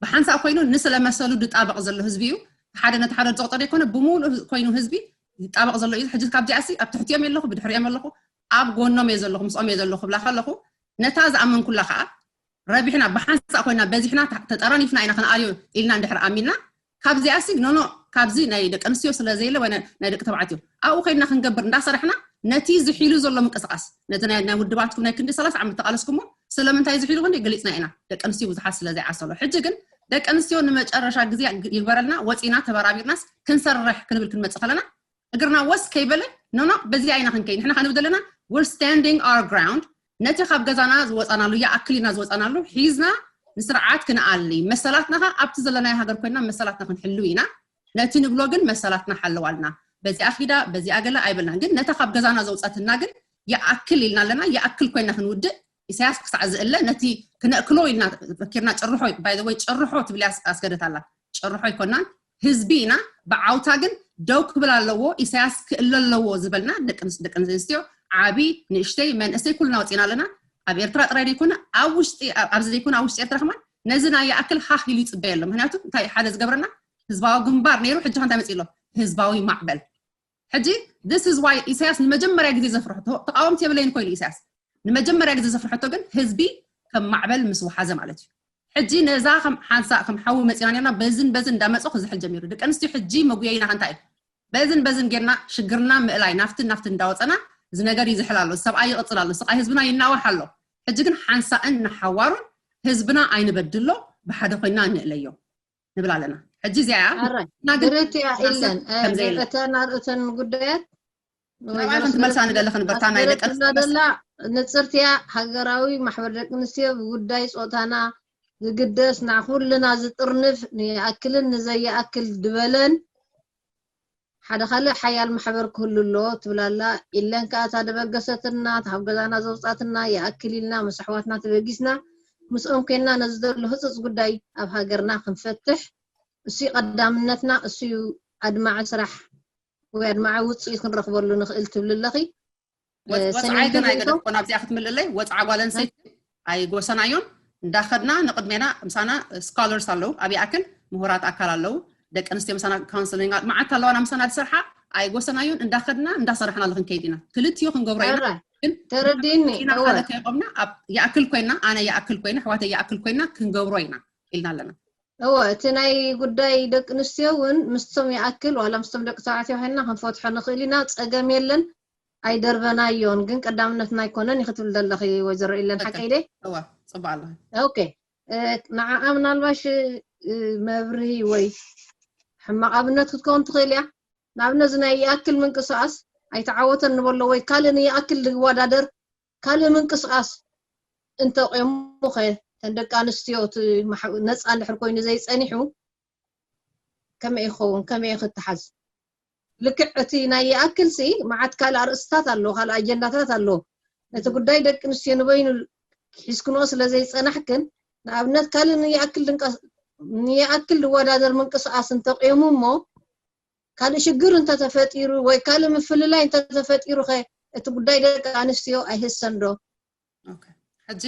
ብሓንሳእ ኮይኑ ንስለ መሰሉ ዝጣበቕ ዘሎ ህዝቢ እዩ። ሓደ ነቲ ሓደ ዝቆጸር ዘይኮነ፣ ብምሉእ ኮይኑ ህዝቢ ይጣበቕ ዘሎ እዩ። ሕጂ ካብዚኣ ሲ ኣብ ትሕቲኦም የለኹ፣ ብድሕሪኦም ኣለኹ፣ ኣብ ጎኖም እየ ዘለኹ፣ ምስኦም እየ ዘለኹ ክብላ ከለኹ፣ ነታ ዝኣመንኩላ ከኣ ረቢሕና፣ ብሓንሳእ ኮይና፣ በዚሕና፣ ተ-፣ ተጠራኒፍና ኢና ክንኣልዮ ኢልና እንድሕር ኣሚንና፣ ካብዚኣ ሲ፣ ኖ፣ ኖ፣ ካብዚ ናይ ደቂ ኣንስትዮ ስለ ዘየለ ወይ ናይ፣ ናይ ደቂ ተባዕትዮ ኣብኡ ኮይና ክንገብር እንዳሰራሕና፣ ነቲ ዝሒሉ ዘሎ ምንቅስቃስ፣ ነቲ ናይ፣ ናይ ውድባትኩም ናይ ክንዲ ሰላሳ ዓመት ተቃለስኩሞ፣ ስለምንታይ ዝሒሉ ግን ገሊጽና ኢና። ደቂ ኣንስትዮ ብዙሓት ስለ ዘይዓሰሎ። ሕጂ ግን ደቂ ኣንስትዮ ንመጨረሻ ግዜ ይግበረልና፣ ወጺና ተበራቢርናስ ክንሰርሕ ክንብል ክንመጽእ ከለና፣ እግርና ወስ ከይበለ፣ ኖ፣ ኖ፣ በዚ ኣይና ክንከይ። ንሕና ክንብል ዘለና፣ we're standing our ground። ነቲ ካብ ገዛና ዝወጻናሉ፣ ይኣክል ኢልና ዝወጻናሉ ሒዝና ንስርዓት ክንኣሊ፣ መሰላትና ኸኣ ኣብቲ ዘለናዮ ሃገር ኮይና መሰላትና ክንሕሉ ኢና። ነቲ ንብሎ ግን መሰላትና ሓለዋልና። በዚኣ ኺዳ፣ በዚኣ ገለ ኣይበልናን። ግን ነታ ካብ ገዛና ዘውጻትና ግን ይኣክል ኢልና ኣለና። ይኣክል ኮይና ክንውድእ፣ ኢሳያስ ክሳዕ ዝእለ ነቲ ክነእክሎ ኢልና ፈኪርና። ጭርሖ፣ by the way፣ ጭርሖ ትብል ኣስ-፣ ኣስገደት ኣላ። ጭርሖ ኣይኮናን፣ ህዝቢ ኢና። ብዓውታ ግን ደው ክብል ኣለዎ፣ ኢሳያስ ክእለ ኣለዎ ዝበልና ደቂ ኣንስ-፣ ደቂ ኣንስትዮ፣ ዓቢ፣ ንእሽተይ፣ መንእሰይ፣ ኩልና ወጺና ኣለና። ኣብ ኤርትራ ጥራይ ዘይኮነ፣ ኣብ ውሽጢ፣ ኣብ፣ ኣብዚ ዘይኮነ፣ ኣብ ውሽጢ ኤርትራ ከማን ነዚ ናይ ይኣክል ሃህ ኢሉ ይጽበየ ኣሎ። ምክንያቱ እንታይ ሓደ ዝገብረና ህዝባዊ ግንባር ነይሩ፣ ሕጂ ከ እንታይ መጺኡ ኣሎ? ህዝባዊ ማዕበል። ሕጂ this is why ኢሳያስ ንመጀመርያ ግዜ ዘፍርሖ፣ ተ-፣ ተቃወምቲ የብለይን እኮ ኢሉ ኢሳያስ። ንመጀመርያ ግዜ ዘፍርሐቶ ግን ህዝቢ ከም ማዕበል ምስ ወሓዘ ማለት እዩ። ሕጂ ነዛ ከም ሓንሳእ ከም ሓዊ መጺና ነርና፣ በዝን በዝን እንዳመጾ ክዝሕል ጀሚሩ። ደቂ ኣንስትዮ ሕጂ መጉየይና ከ እንታይ እዩ? በዝን በዝን ጌርና ሽግርና ምእላይ፣ ናፍትን ናፍትን እንዳወጸና እዚ ነገር ይዝሕል ኣሎ፣ እዚ ሰብኣይ ይቕጽል ኣሎ፣ ስቓይ ህዝብና ይናዋሕ ኣሎ። ሕጂ ግን ሓንሳእን ንሓዋሩን ህዝብና ኣይንበድሎ፣ ብሓደ ኮይና ንእለዮ ንብል ኣለና። ሕጂ እዚኣ እያ። ኣራይ፣ እና ግን ግርት እያ ሓንሳእ ኢለን፣ እ፣ ከም ዘየለ። እተን ኣርእተን ጉዳያት ናብኣ ወይዘሮ ክንትመልሳ ስለ-፣ ንደሊ ክንበርታ ናይ ደቂ ኣስገደት ትብላ ኣንስትዮ ደላ ንጽርቲ እያ። ሃገራዊ ማሕበር ደቂ ኣንስትዮ ብጉዳይ ጾታና ዝግደስ፣ ንዓኹልና ዝጥርንፍ፣ ንይኣክልን ንዘይኣክል ዝበለን ሓደ ካልእ ሓያል ማሕበር ክህሉ ኣለዎ ትብል ኣላ። ኢለን ከኣ እታ ደበገሰትና፣ እታ ካብ ገዛና ዘውጻትና፣ ይኣክል ኢልና ምስ ኣሕዋትና ተበጊስና፣ ምስኦም ኬንና ነዚ ዘሎ ህጹጽ ጉዳይ ኣብ ሃገርና ክንፈትሕ፣ እሱ እዩ ቀዳምነትና፣ እሱ እዩ ኣድማዒ ስራሕ ወይ ኣድማዒ ውጽኢት ክንረኽበሉ ንኽእል ትብል ኣለኺ። ወጽ-፣ እ፣ ወጽዓይ ሰሜን ግን ተሪፎ? ኣይገደፍኩን። ኣብዚኣ ክትምልእለይ፣ ወጽዓ ጓል ኣንስተይቲ ኣይጎሰናዮን። እንዳኸድና ንቕድሜና ምሳና ስኮለርስ ኣለዉ፣ ኣብ ይኣክል ምሁራት ኣካል ኣለዉ፣ ደቂ ኣንስትዮ ምሳና ካውንስሊንግ መዓት ኣለዋና ምሳና ዝሰርሓ። ኣይጎሰናዮን። እንዳኸድና እንዳሰራሕና ክንከይድ ኢና። ክልቲኡ ክንገብሮ ኢና። ኣራይ፣ ግን ተረዲኒ፣ ኢና እወ። ካልእ ከይቆምና፣ ኣብ ይኣክል ኮይና፣ ኣነ ይኣክል ኮይነ፣ ኣሕዋተይ ይኣክል ኮይና ክንገብሮ ኢና ኢልና ኣለና። እወ፣ እቲ ናይ ጉዳይ ደቂ ኣንስትዮ እውን ምስቶም ይኣክል ዋላ ምስቶም ደቂ ተባዕትዮ ኮይንና ክንፈትሖ ንኽእል ኢና፣ ጸገም የለን፣ ኣይደርበናዮን። ግን ቀዳምነትና ኣይኮነን ኢኺ ትብል ዘለኺ ወይዘሮ ኢለን፣ ትክክል። ሓቀይ ድየ? እወ፣ ጽቡቕ ኣለኺ። ኦኬ፣ እ፣ ንዓኣ ምናልባሽ፣ እ፣ መብርሂ ወይ ሕማቕ ኣብነት ክትከውን ትኽእል እያ። ንኣብነት እዚ ናይ ይኣክል ምንቅስቓስ ኣይተዓወተን ንበሎ ወይ ካልእ ንይኣክል ዝወዳደር ካልእ ምንቅስቓስ እንተቂሙኸ እተን ደቂ ኣንስትዮ እቲ ማሕ- ነፃ እንድሕር ኮይኑ ዘይፀኒሑ ከመይ ይኸውን? ከመይ እዩ ክተሓዝ? ልክዕ እቲ ናይ ይኣክል ሲ መዓት ካልእ ኣርእስታት ኣሎ፣ ካልእ ኣጀንዳታት ኣሎ። ነቲ ጉዳይ ደቂ ኣንስትዮ ንበይኑ ሒዝክንኦ ስለ ዘይፀናሕክን ንኣብነት ካልእ ንይኣክል ድንቀስ ንይኣክል ዝወዳደር ምንቅስቃስ እንተቂሙ እሞ ካልእ ሽግር እንተተፈጢሩ ወይ ካልእ ምፍልላይ እንተተፈጢሩ ኸ እቲ ጉዳይ ደቂ ኣንስትዮ ኣይህሰን ዶ? ሕጂ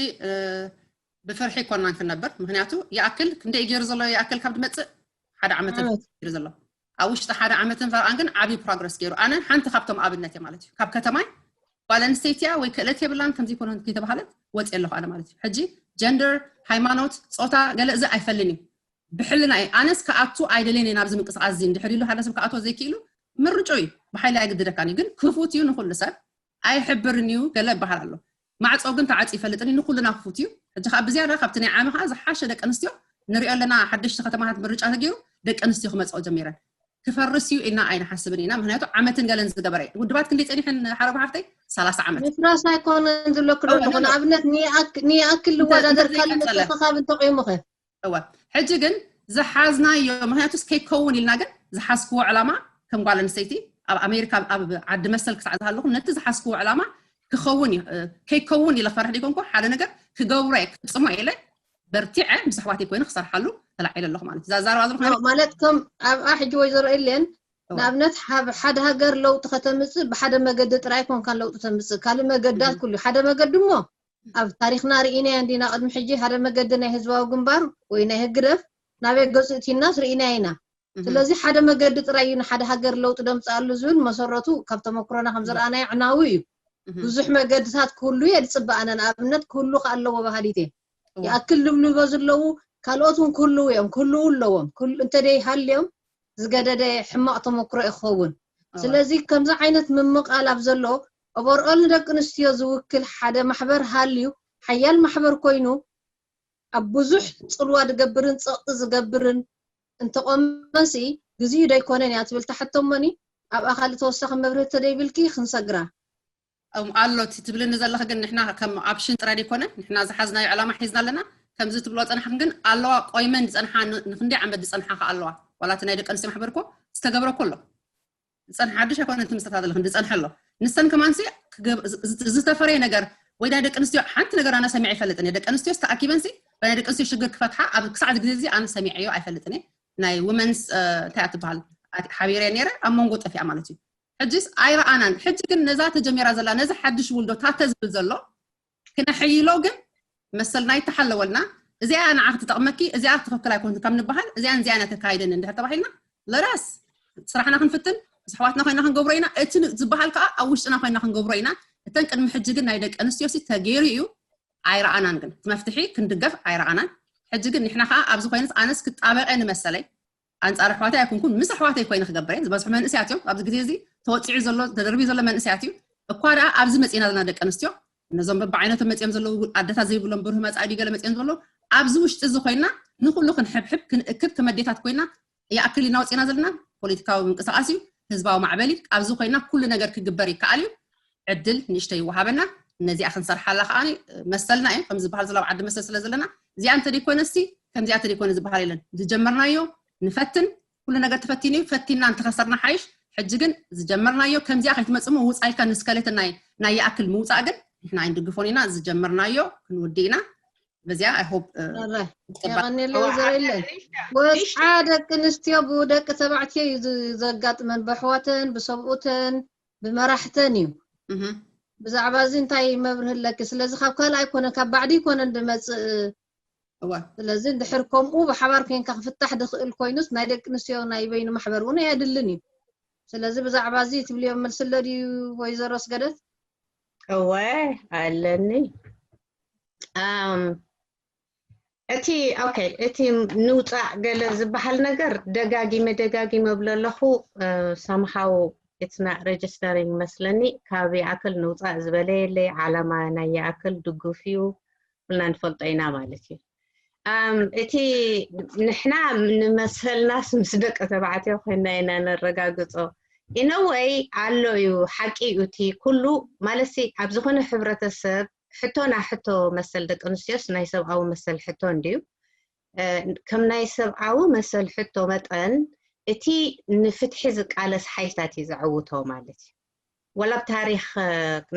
ብፍርሒ ይኮናን ክንነብር፣ ምክንያቱ ይኣክል ክንደይ ገይሩ ዘሎ ይኣክል ካብ ድመፅእ ሓደ ዓመት ገይሩ ዘሎ ኣብ ውሽጢ ሓደ ዓመትን ፈርቓን ግን ዓብዪ ፕሮግረስ ገይሩ። ኣነ ሓንቲ ካብቶም ኣብነት እየ ማለት እዩ። ካብ ከተማይ ጓል ኣንስተይቲ እያ ወይ ክእለት የብላን ከምዚ ይኮነ ከይተባሃለት ወፂ ኣለኹ ኣነ ማለት እዩ። ሕጂ ጀንደር፣ ሃይማኖት፣ ፆታ ገለ እዚ ኣይፈልን እዩ። ብሕልና እየ ኣነስ ክኣቱ ኣይደልን እየ ናብዚ ምንቅስቃስ እዚ። እንድሕር ኢሉ ሓደ ሰብ ክኣትዎ ዘይክእሉ ምርጫ እዩ፣ ብሓይሊ ኣይግድደካን እዩ። ግን ክፉት እዩ ንኩሉ ሰብ፣ ኣይሕብርን እዩ ገለ ይበሃል ኣሎ። ማዕፆ ግን ተዓፂ ይፈልጥን እዩ፣ ንኩልና ክፉት እዩ። ሕጂ ከዓ ብዝያዳ ካብቲ ናይ ዓሚ ከዓ ዝሓሸ ደቂ ኣንስትዮ ንሪኦ ኣለና። ሓደሽቲ ከተማታት ምርጫ ተገይሩ ደቂ ኣንስትዮ ክመፅኦ ጀሚረን። ክፈርስ እዩ ኢልና ኣይንሓስብን ኢና፣ ምክንያቱ ዓመትን ገለን ዝገበረ እዩ። ውድባት ክንደይ ፀኒሐን ሓረጉ ሓፍተይ? ሰላሳ ዓመት። ምፍራስ ኣይኮነን ዝብለኩ ዘለኹ ንኣብነት ንይኣክል ዝወዳደር ካልእ ምትእኽኻብ እንተቂሙኸ? እወ ሕጂ ግን ዝሓዝናዮ ምክንያቱስ ከይከውን ኢልና ግን ዝሓዝክዎ ዕላማ ከም ጓል ኣንስተይቲ ኣብ ኣሜሪካ ኣብ ዓዲ መሰል ክሳዕ ዝሃለኹ ነቲ ዝሓዝክዎ ዕላማ ክኸውን እዩ። ከይከውን ኢለ ክፈርሕ ደይኮንኩ ሓደ ነገር ክገብሮ እየ ክፍፅሞ ኢለ በርቲዐ ምስ ኣሕዋተይ ኮይነ ክሰርሓሉ ተላዒለ ኣለኹ ማለት እዩ። ዛዛረባ ዘለኹ ማለት ከም ኣብኣ ሕጂ ወይዘሮ ኢሌን ንኣብነት ሓደ ሃገር ለውጢ ከተምፅእ ብሓደ መገዲ ጥራይ ኮንካን ለውጢ ተምፅእ ካልእ መገዳት ኩሉ ሓደ መገዲ እሞ ኣብ ታሪክና ርኢናዮ እንዲና ቅድሚ ሕጂ ሓደ መገዲ ናይ ህዝባዊ ግንባር ወይ ናይ ህግደፍ ናበይ ገፁ እቲናስ ርኢናዮ ኢና። ስለዚ ሓደ መገዲ ጥራይ እዩ ንሓደ ሃገር ለውጢ ደምፅኣሉ ዝብል መሰረቱ ካብ ተመክሮና ከም ዝረኣናዮ ዕናዊ እዩ። ብዙሕ መገድታት ክህሉ እየ ዝፅበኣነ ንኣብነት ክህሉ ከኣለዎ ባህሊት እየ ይኣክል ዝብልዎ ዘለዉ ካልኦት እውን ክህልው እዮም ክህልው ኣለዎም እንተደይ ሃልዮም ዝገደደ ሕማቕ ተመክሮ እዩ ክኸውን። ስለዚ ከምዚ ዓይነት ምምቓል ኣብ ዘሎ ኦቨርኦል ንደቂ ኣንስትዮ ዝውክል ሓደ ማሕበር ሃልዩ ሓያል ማሕበር ኮይኑ ኣብ ብዙሕ ፅልዋ ዝገብርን ፀቕጢ ዝገብርን እንተቆመሲ ግዜኡ ዶ ኣይኮነን እያ ትብል ትሓቶ እሞኒ ኣብኣ ካልእ ተወሳኺ መብርሂ ተደይብልኪ ክንሰግራ። ኣሎ እቲ ትብልኒ ዘለኺ ግን ንሕና ከም ኣፕሽን ጥራይ ዘይኮነ ንሕና ዝሓዝናዮ ዕላማ ሒዝና ኣለና። ከምዚ ትብሎ ፀናሕክን ግን ኣለዋ ቆይመን ዝፀንሓ ንክንደይ ዓመት ዝፀንሓ ከ ኣለዋ ዋላ እቲ ናይ ደቂ ኣንስትዮ ማሕበር እኮ ዝተገብረ እኮ ኣሎ። ዝፀንሐ ሓድሽ ኣይኮነ እቲ ምስታታት ኣለኽን ዝፀንሐ ኣሎ። ንሰን ከማንሲ ዝተፈረየ ነገር ወይ ናይ ደቂ ኣንስትዮ ሓንቲ ነገር ኣነ ሰሚዐ ይፈልጥን እየ። ደቂ ኣንስትዮ ዝተኣኪበንሲ ናይ ደቂ ኣንስትዮ ሽግር ክፈትሓ ኣብ ክሳዕ ግዜ እዚ ኣነ ሰሚዐዮ ኣይፈልጥን እየ። ናይ ውመንስ እንታይ እያ ትበሃል ሓቢረ ነይረ ኣብ መንጎ ጠፊኣ ማለት እዩ። ሕጅስ ኣይረኣናን። ሕጂ ግን ነዛ ተጀሚራ ዘላ ነዚ ሓድሽ ውልዶ ታተ ዝብል ዘሎ ክነሐይሎ ግን መሰልና ይተሓለወልና። እዚኣ ንዓ ክትጠቕመኪ እዚኣ ትኽክል ኣይኮንትን ካብ ንበሃል እዚኣን እዚኣን እያ ተካይደኒ እንድሕር ተባሂልና ለራስ ስራሕና ክንፍትን ምስ ኣሕዋትና ኮይና ክንገብሮ ኢና። እቲ ዝበሃል ከዓ ኣብ ውሽጥና ኮይና ክንገብሮ ኢና። እተን ቅድሚ ሕጂ ግን ናይ ደቂ ኣንስትዮ ሲ ተገይሩ እዩ ኣይረኣናን። ግን እቲ መፍትሒ ክንድገፍ ኣይረኣናን። ሕጂ ግን ንሕና ከዓ ኣብዚ ኮይነስ ኣነስ ክጣበቀ ንመሰለይ ኣንፃር ኣሕዋተይ ኣይኮንኩን ምስ ኣሕዋተይ ኮይነ ክገብር እየ። ዝበዝሑ መንእሰያት እዮም ኣብዚ ግዜ እዚ ተወፂዑ ዘሎ ተደርብዩ ዘሎ መንእሰያት እዩ። እኳ ደኣ ኣብዚ መፂና ዘለና ደቂ ኣንስትዮ ነዞም በብዓይነቶም መፂኦም ዘለዉ ኣደታት ዘይብሎም ብሩህ መፃኢ ድዩ ገለ መፂኦም ዘሎ ኣብዚ ውሽጢ እዚ ኮይና ንኩሉ ክንሕብሕብ ክንእክብ ከም ኣዴታት ኮይና ይኣክል ኢና ወፂና ዘለና። ፖለቲካዊ ምንቅስቃስ እዩ፣ ህዝባዊ ማዕበል እዩ። ኣብዚ ኮይና ኩሉ ነገር ክግበር ይከኣል እዩ። ዕድል ንእሽተይ ይወሃበና። ነዚኣ ክንሰርሓላ ከዓ መሰልና እዩ። ከም ዝበሃል ዘሎ ኣብ ዓዲ መሰል ስለ ዘለና እዚኣ እንተደይኮነሲ ከምዚኣ እንተደይኮነ ዝበሃል የለን። ዝጀመርናዮ ንፈትን ኩሉ ነገር ተፈቲኑ እዩ። ፈቲና እንተኸሰርና ሓይሽ። ሕጂ ግን ዝጀመርናዮ ከምዚኣ ከይትመፅእ እሞ ውፃ ኢልካ ንስከሌት ናይ ናይ ይኣክል ምውፃእ ግን ንሕና ኣይንድግፎን ኢና። ዝጀመርናዮ ክንውድእ ኢና። በዚኣ I hope የቐንየለይ ወይዘሮ ኢለን። ወፅዓ ደቂ ኣንስትዮ ብደቂ ተባዕትዮ እዩ ዘጋጥመን፣ ብኣሕዋተን፣ ብሰብኡተን፣ ብመራሕተን እዩ። ብዛዕባ እዚ እንታይ መብርሂ ኣለኪ? ስለዚ ካብ ካልእ ኣይኮነን ካብ ባዕዲ ኣይኮነን ዝመፅእ። ስለዚ እንድሕር ከምኡ ብሓባር ኮይንካ ክፍታሕ ዝኽእል ኮይኑስ ናይ ደቂ ኣንስትዮ ናይ በይኑ ማሕበር እውን ኣየድልን እዩ። ስለዚ ብዛዕባ እዚ ትብልዮ መልሲ ኣሎ ድዩ ወይዘሮ ኣስገደት? እወ ኣለኒ። እቲ okay እቲ ንውፃእ ገለ ዝበሃል ነገር ደጋጊመ ደጋጊመ እብሎ ኣለኹ። Somehow it's not registering መስለኒ። ካብ ይኣክል ንውፃእ ዝበለ የለይ። ዓላማ ናይ ይኣክል ድጉፍ እዩ፣ ኩልና ንፈልጦ ኢና ማለት እዩ። እቲ ንሕና ንመሰልናስ ምስ ደቂ ተባዕትዮ ኮይና ኢና ነረጋግፆ። In a way ኣሎ እዩ፣ ሓቂ እዩ። እቲ ኩሉ ማለት ኣብ ዝኾነ ሕብረተሰብ ሕቶና ሕቶ መሰል ደቂ ኣንስትዮስ ናይ ሰብኣዊ መሰል ሕቶ እንድዩ። ከም ናይ ሰብኣዊ መሰል ሕቶ መጠን እቲ ንፍትሒ ዝቃለስ ሓይልታት እዩ ዘዕውቶ ማለት እዩ። ወላ ኣብ ታሪክ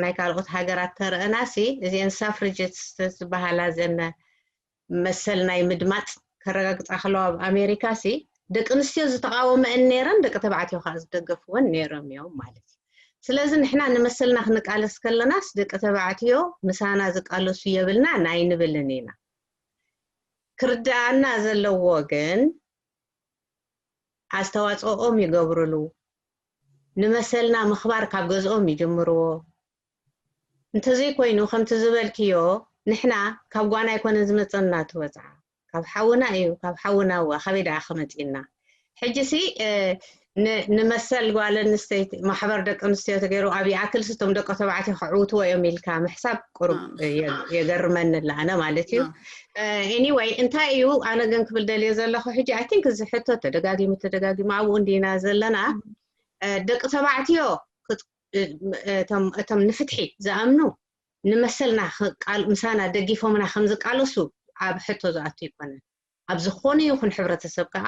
ናይ ካልኦት ሃገራት ተረእና ሲ እዚአን ሳፍሪጅትስ ዝበሃላ ዘነ መሰል ናይ ምድማፅ ከረጋግፃ ከለዋ ኣብ ኣሜሪካ ሲ ደቂ ኣንስትዮ ዝተቃወመአን ነይረን፣ ደቂ ተባዕትዮ ከዓ ዝደገፍወን ነይሮም እዮም ማለት እዩ። ስለዚ ንሕና ንመሰልና ክንቃለስ ከለናስ ደቂ ተባዕትዮ ምሳና ዝቃለሱ የብልና ናይ ንብልን ኢና። ክርድኣና ዘለዎ ግን ኣስተዋፅኦም ይገብርሉ፣ ንመሰልና ምኽባር ካብ ገዝኦም ይጅምርዎ። እንተዘይኮይኑ ከምቲ ዝበልክዮ ንሕና ካብ ጓና ኣይኮነን ዝመፀና ትወፅዓ ካብ ሓውና እዩ፣ ካብ ሓውና እዋ ካበይ ደኣ ክመፅና? ሕጂ ሲ ንመሰል ጓል ኣንስተይቲ ማሕበር ደቂ ኣንስትዮ ተገይሩ ኣብ ይኣክል ስቶም ደቂ ተባዕትዮ ክዕውትዎ እዮም ኢልካ ምሕሳብ ቁሩብ የገርመኒ ኣነ ማለት እዩ። ኤኒወይ እንታይ እዩ ኣነ ግን ክብል ደልዮ ዘለኹ ሕጂ ኣይ ቲንክ እዚ ሕቶ ተደጋጊሙ ተደጋጊሙ ኣብኡ እንዲና ዘለና። ደቂ ተባዕትዮ እቶም ንፍትሒ ዝኣምኑ ንመሰልና ምሳና ደጊፎምና ከም ዝቃለሱ ኣብ ሕቶ ዝኣቱ ኣይኮነን። ኣብ ዝኾነ ይኹን ሕብረተሰብ ከዓ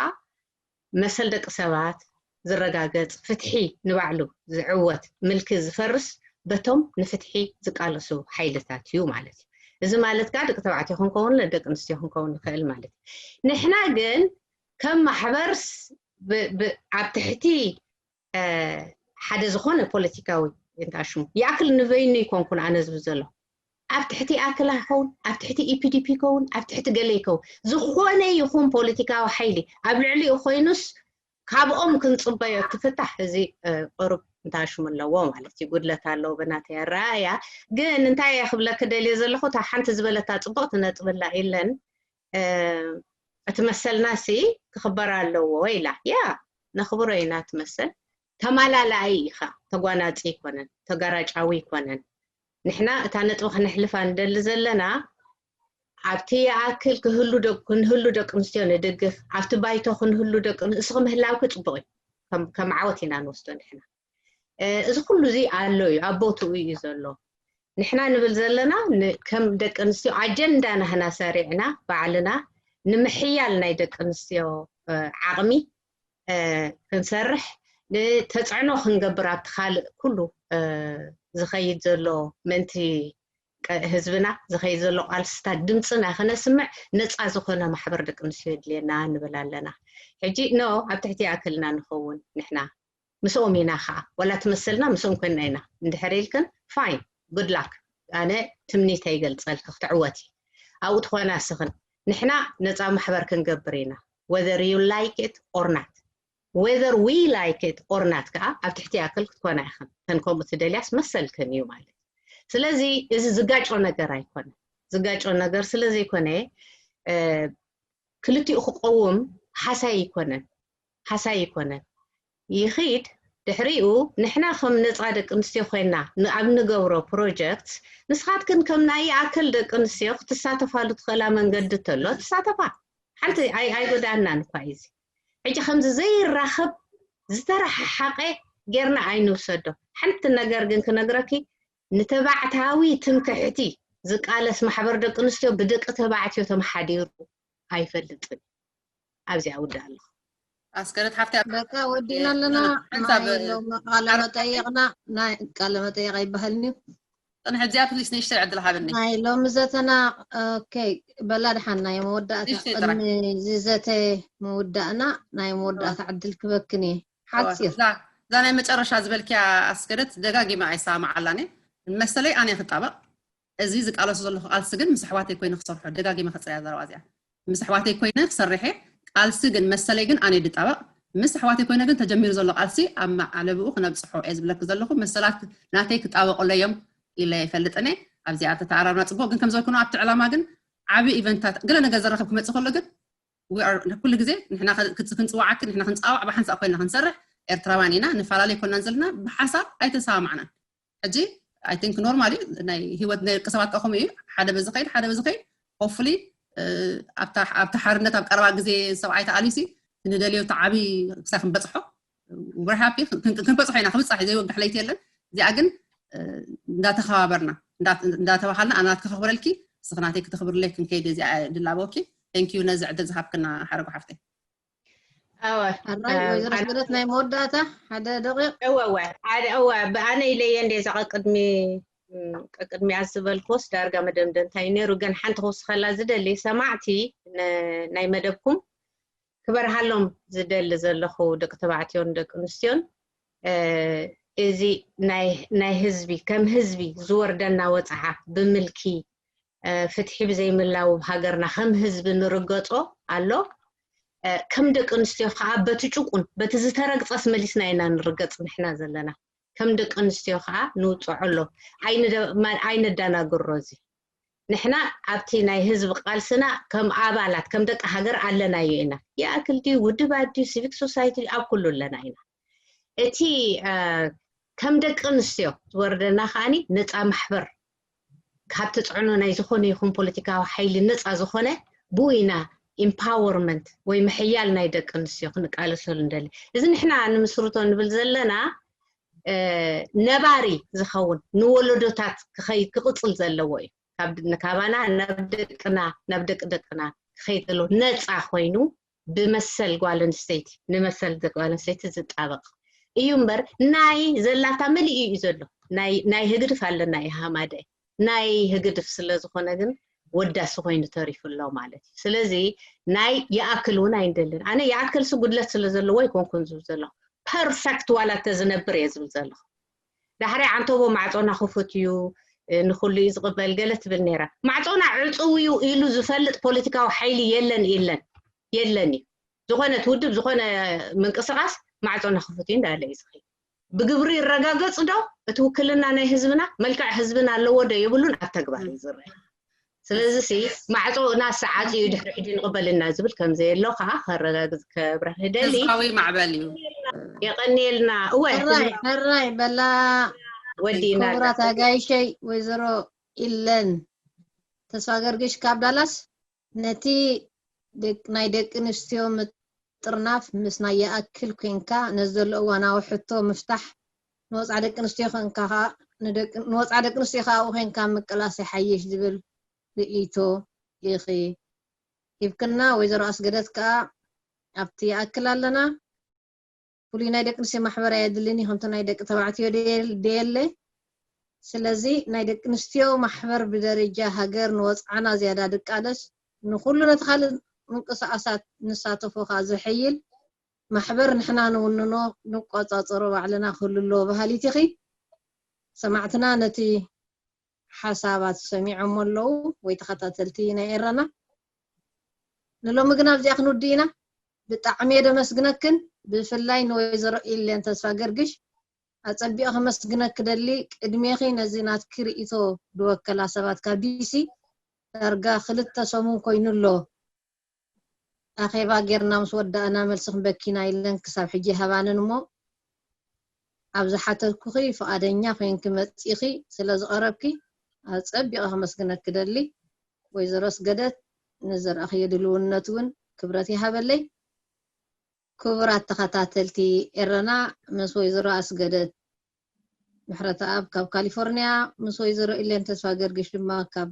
መሰል ደቂ ሰባት ዝረጋገፅ፣ ፍትሒ ንባዕሉ ዝዕወት፣ ምልኪ ዝፈርስ በቶም ንፍትሒ ዝቃለሱ ሓይልታት እዩ ማለት እዩ። እዚ ማለት ከዓ ደቂ ተባዕትዮ ክንከውን ደቂ ኣንስትዮ ክንከውን ንኽእል ማለት እዩ። ንሕና ግን ከም ማሕበርስ ኣብ ትሕቲ ሓደ ዝኾነ ፖለቲካዊ እንታይ ሽሙ ይኣክል ንበይኑ ይኮንኩን ኣነ ዝብል ዘሎ ኣብ ትሕቲ ኣክላ ይኸውን ኣብ ትሕቲ ኢፒዲፒ ይኸውን ኣብ ትሕቲ ገለ ይኸውን ዝኾነ ይኹን ፖለቲካዊ ሓይሊ ኣብ ልዕሊኡ ኮይኑስ ካብኦም ክንፅበዮ ትፍታሕ እዚ ቅሩብ እንታይ ሽሙ ኣለዎ ማለት እዩ። ጉድለት ኣለዎ ብናተይ ኣረኣእያ። ግን እንታይ እየ ክብለኪ ደልየ ዘለኹ እታ ሓንቲ ዝበለታ ፅቡቕ ትነጥብላ ኢለን እቲ መሰልና ሲ ክኽበር ኣለዎ ኢላ። ያ ነኽብሮ ኢና እቲ መሰል። ተማላላኣይ ኢኻ፣ ተጓናፂ ይኮነን፣ ተጋራጫዊ ይኮነን። ንሕና እታ ነጥቢ ክነሕልፋ ንደሊ ዘለና ኣብቲ ይኣክል ክህሉ ክንህሉ ደቂ ኣንስትዮ ንድግፍ፣ ኣብቲ ባይቶ ክንህሉ ደቂ እስኺ ምህላውኪ ፅቡቕ እዩ። ከም ዓወት ኢና ንወስዶ ንሕና። እዚ ኩሉ እዚ ኣሎ እዩ፣ ኣብ ቦትኡ እዩ ዘሎ። ንሕና ንብል ዘለና ከም ደቂ ኣንስትዮ ኣጀንዳ ናህና ሰሪዕና ባዕልና ንምሕያል ናይ ደቂ ኣንስትዮ ዓቕሚ ክንሰርሕ፣ ንተፅዕኖ ክንገብር ኣብቲ ካልእ ኩሉ ዝኸይድ ዘሎ ምእንቲ ህዝብና ዝኸይድ ዘሎ ቃልስታት ድምፅና ከነስምዕ ነፃ ዝኾነ ማሕበር ደቂ ኣንስትዮ የድልየና ንብል ኣለና። ሕጂ ኖ ኣብ ትሕቲ ይኣክልና ንኸውን ንሕና ምስኦም ኢና ከዓ ዋላ ትመሰልና ምስኦም ኮይንና ኢና እንድሕር ኢልክን ፋይን ጉድ ላክ። ኣነ ትምኒተ ይገልፀልኪ ክትዕወቲ ኣብኡ ትኾና ስኽን ንሕና ነፃ ማሕበር ክንገብር ኢና whether you like it or not whether we like it or not ከዓ ኣብ ትሕቲ ኣክል ክትኮና ኢኽን ተን ከምኡ ትደልያስ መሰልክን እዩ ማለት። ስለዚ እዚ ዝጋጮ ነገር ኣይኮነ ዝጋጮ ነገር ስለዘይኮነ ክልቲኡ ክቀውም ሓሳይ ኣይኮነን ሓሳይ ኣይኮነን። ይኺድ ድሕሪኡ ንሕና ከም ነፃ ደቂ ኣንስትዮ ኮይና ኣብ ንገብሮ ፕሮጀክት ንስኻትክን ከም ናይ ኣክል ደቂ ኣንስትዮ ክትሳተፋሉ ትኽእላ መንገዲ ተሎ ትሳተፋ። ሓንቲ ኣይጎዳእናን እኳ እዚ ሕጂ ከምዚ ዘይራኸብ ዝተረሓሓቀ ጌርና ኣይንውሰዶ። ሓንቲ ነገር ግን ክነግረኪ ንተባዕታዊ ትምክሕቲ ዝቃለስ ማሕበር ደቂ ኣንስትዮ ብደቂ ተባዕትዮ ተመሓዲሩ ኣይፈልጥን። ኣብዚኣ ውዳእ ኣለኹ። ኣስከረት ሓፍቲ በቃ ወዲና ኣለና። ናይ ሎሚ ቃለ መጠየቅና ናይ ቃለ መጠየቅ ኣይበሃልን እዩ። ፅንሕ እዚኣ ፕሊስ ንእሽተይ ዕድል ሃብኒ። ናይ ሎሚ ዘተና ኦኬ በላ ድሓን ናይ መወዳእታ ቅድሚ እዚ ዘተ ምውዳእና ናይ መወዳእታ ዕድል ክበክን እየ። ሓፂር እዛ ናይ መጨረሻ ዝበልክያ ኣስገደት ደጋጊመ ኣይሰማማዓላን እየ። መሰለይ ኣነ ክጣበቅ እዚ ዝቃለሶ ዘለኹ ቃልሲ ግን ምስ ኣሕዋተይ ኮይነ ክሰርሖ ደጋጊመ ክፅርያ ዘረባ እዚኣ ምስ ኣሕዋተይ ኮይነ ክሰርሕ እየ። ቃልሲ ግን መሰለይ ግን ኣነ ድጣበቅ ምስ ኣሕዋተይ ኮይነ ግን ተጀሚሩ ዘሎ ቃልሲ ኣብ ማዕለብኡ ክነብፅሖ እየ ዝብለኪ ዘለኹ። መሰላት ናተይ ክጣበቁለይ እዮም ኢለ ኣይፈልጥን እየ። ኣብዚኣ ተተኣራርና ፅቡቅ ግን ከምዘበልኩ ኣብቲ ዕላማ ግን ዓብዪ ኢቨንታት ገለ ነገር ዘራኽብ ክመፅእ ከሎ ግን ኩሉ ግዜ ንሕና ክንፅዋዓኪ ንሕና ክንፃዋዕ ብሓንሳእ ኮይና ክንሰርሕ ኤርትራውያን ኢና ንፈላለይ ኮናን ዘለና ብሓሳብ ኣይተሰማማዕናን። ሕጂ ኣይ ቲንክ ኖርማል እዩ ናይ ህይወት ናይ ደቂ ሰባት ከ ከምኡ እዩ ሓደ በዚ ከይድ ሓደ በዚ ከይድ ሆፍሊ ኣብታ ሓርነት ኣብ ቀረባ ግዜ ሰብኣይ ተኣልዩሲ ንደልዮ እቲ ዓብዪ ክሳብ ክንበፅሖ we're happy ክንበፅሖ ኢና ክብፃሕ እዩ ዘይወግሕ ለይቲ የለን። እዚኣ ግን እንዳተኸባበርና እንዳተባሃልና ኣናት ክኽብረልኪ ስኽናተይ ክትኽብርለይ ክንከይድ እዚ ድላቦኪ። Thank you ነዚ ዕድል ዝሃብክና ሓረጉ ሓፍተይ። ኣራይ ወይዘሮ ስግደት ናይ መወዳእታ ሓደ ደቂቕ። እወ እወ ኣነ ኢለየ እንደ እዛ ቀቅድሚ ቀቅድሚያ ዝበልክዎስ ዳርጋ መደምደምታ እዩ ነይሩ። ግን ሓንቲ ክውስኸላ ዝደሊ ሰማዕቲ ናይ መደብኩም ክበርሃሎም ዝደሊ ዘለኹ ደቂ ተባዕትዮን ደቂ ኣንስትዮን እዚ ናይ ህዝቢ ከም ህዝቢ ዝወርደና ወፅዓ ብምልኪ ፍትሒ ብዘይምላው ሃገርና ከም ህዝቢ ንርገፆ ኣሎ። ከም ደቂ ኣንስትዮ ከዓ በቲ ጭቁን በቲ ዝተረግፀስ መሊስና ኢና ንርገፅ ንሕና ዘለና ከም ደቂ ኣንስትዮ ከዓ ንውፅዖ ኣሎ። ኣይንደናግሮ እዚ ንሕና ኣብቲ ናይ ህዝቢ ቃልስና ከም ኣባላት ከም ደቂ ሃገር ኣለናዮ ኢና። ይኣክል ድዩ ውድባት ድዩ ሲቪክ ሶሳይቲ ኣብ ኩሉ ኣለና ኢና። እቲ ከም ደቂ ኣንስትዮ ዝወርደና ከዓኒ ነፃ ማሕበር ካብ ተፅዕኖ ናይ ዝኾነ ይኹን ፖለቲካዊ ሓይሊ ነፃ ዝኾነ ብኡ ኢና ኢምፓወርመንት ወይ ምሕያል ናይ ደቂ ኣንስትዮ ክንቃለሰሉ ንደሊ። እዚ ንሕና ንምስርቶ ንብል ዘለና ነባሪ ዝኸውን ንወለዶታት ክኸይድ ክቕፅል ዘለዎ እዩ። ካባና ናብ ደቅና ናብ ደቂ ደቅና ክኸይድ ዘለዎ ነፃ ኮይኑ ብመሰል ጓል ኣንስተይቲ ንመሰል ጓል ኣንስተይቲ ዝጣበቕ እዩ እምበር ናይ ዘላታ መሊኡ እዩ ዘሎ። ናይ ህግድፍ ኣለና እዩ ሃማደ ናይ ህግድፍ ስለ ዝኾነ ግን ወዳሲ ኮይኑ ተሪፉ ኣሎ ማለት እዩ። ስለዚ ናይ ይኣክል እውን ኣይንደልን። ኣነ ይኣክልሲ ጉድለት ስለ ዘለዎ ኣይኮንኩን ዝብል ዘለኹ። ፐርፈክት ዋላ ተዝነብር እየ ዝብል ዘለኹ። ዳሕራይ ዓንተቦ ማዕፆና ክፉት እዩ ንኩሉ እዩ ዝቕበል ገለ ትብል ነይራ። ማዕፆና ዕፅው እዩ ኢሉ ዝፈልጥ ፖለቲካዊ ሓይሊ የለን ኢለን የለን እዩ። ዝኾነት ውድብ ዝኾነ ምንቅስቃስ ማዕፆና ክፉት እዩ እንዳለ እዩ ዝኸይድ። ብግብሪ ይረጋገፅ ዶ እቲ ውክልና ናይ ህዝብና? መልክዕ ህዝብና ኣለዎ ዶ የብሉን ኣብ ተግባር እዩ ዝረአ። ስለዚ ሲ ማዕፆ ናስ ዓፂዩ ድሕሪ ሕጂ ንቕበልና ዝብል ከምዘየሎ ከዓ ከረጋግፅ ከብረህ ደሊ። ህዝባዊ ማዕበል እዩ። የቐንየልና። እወ ሕራይ ሕራይ በላ ወዲእና ክቡራት ኣጋይሸይ ወይዘሮ ኢለን ተስፋ ገርግሽ ካብ ዳላስ ነቲ ናይ ደቂ ኣንስትዮ ምጥርናፍ ምስ ናይ ይኣክል ኮንካ ነዚ ዘሎ እዋናዊ ሕቶ ምፍታሕ ንወፅዓ ደቂ ኣንስትዮ ኮንካ ንወፅዓ ደቂ ኣንስትዮ ከዓ ኣብኡ ኮንካ ምቅላስ ይሓይሽ ዝብል ርእይቶ ኢኺ ሂብክና። ወይዘሮ ኣስገደት ከዓ ኣብቲ ይኣክል ኣለና። ፍሉይ ናይ ደቂ ኣንስትዮ ማሕበር ኣየድልን እዩ ከምቲ ናይ ደቂ ተባዕትዮ ደየለ። ስለዚ ናይ ደቂ ኣንስትዮ ማሕበር ብደረጃ ሃገር ንወፅዓና ዝያዳ ድቃለስ ንኩሉ ነቲ ካልእ ምንቅስቃሳት ንሳተፎ ከዓ ዝሕይል ማሕበር ንሕና ንውንኖ ንቆፃፀሮ ባዕልና ክህሉ ኣለዎ በሃሊት ኢኺ። ሰማዕትና ነቲ ሓሳባት ሰሚዖሞ ኣለዉ ወይ ተኸታተልቲ ናይ ኤረና ንሎሚ ግን ኣብዚኣ ክንውድእ ኢና። ብጣዕሚ እየ ደመስግነክን ብፍላይ ንወይዘሮ ኢሌን ተስፋ ገርግሽ ኣጸቢቐ ከመስግነኪ ደሊ። ቅድሜኺ ነዚ ናትኪ ርእይቶ ዝወከላ ሰባት ካብ ዲሲ ዳርጋ ክልተ ሰሙን ኮይኑ ኣሎ። ኣኼባ ጌርና ምስ ወዳእና መልሲ ክንበኪና ኢለን ክሳብ ሕጂ ይሃባንን እሞ ኣብ ዝሓተትኩኺ ፍቓደኛ ኮይንኪ መጺኺ ስለ ዝቐረብኪ ኣጸቢቐ ከመስግነኪ ደሊ። ወይዘሮ ኣስገደት ንዘርኣኽዮ ድልውነት እውን ክብረት ይሃበለይ። ክቡራት ተኸታተልቲ ኤረና ምስ ወይዘሮ ኣስገደት ምሕረተኣብ ካብ ካሊፎርኒያ ምስ ወይዘሮ ኢሌን ተስፋ ገርግሽ ድማ ካብ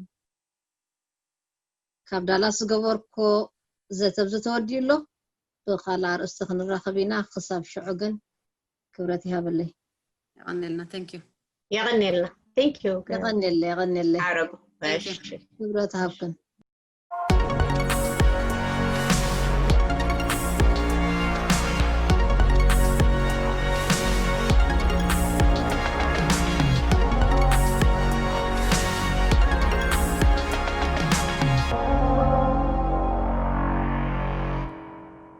ካብ ዳላስ ዝገበርኮ ዘተብዚ ተወዲኡ ኣሎ። ብኻልእ ኣርእስቲ ክንራኸብ ኢና። ክሳብ ሽዑ ግን ክብረት ይሃበለይ። የቐንየልና። Thank you። የቐንየልና። Thank you። የቐንየለይ የቐንየለይ። ሓረጉ። Thank you። እሺ። ክብረት ሃብክን።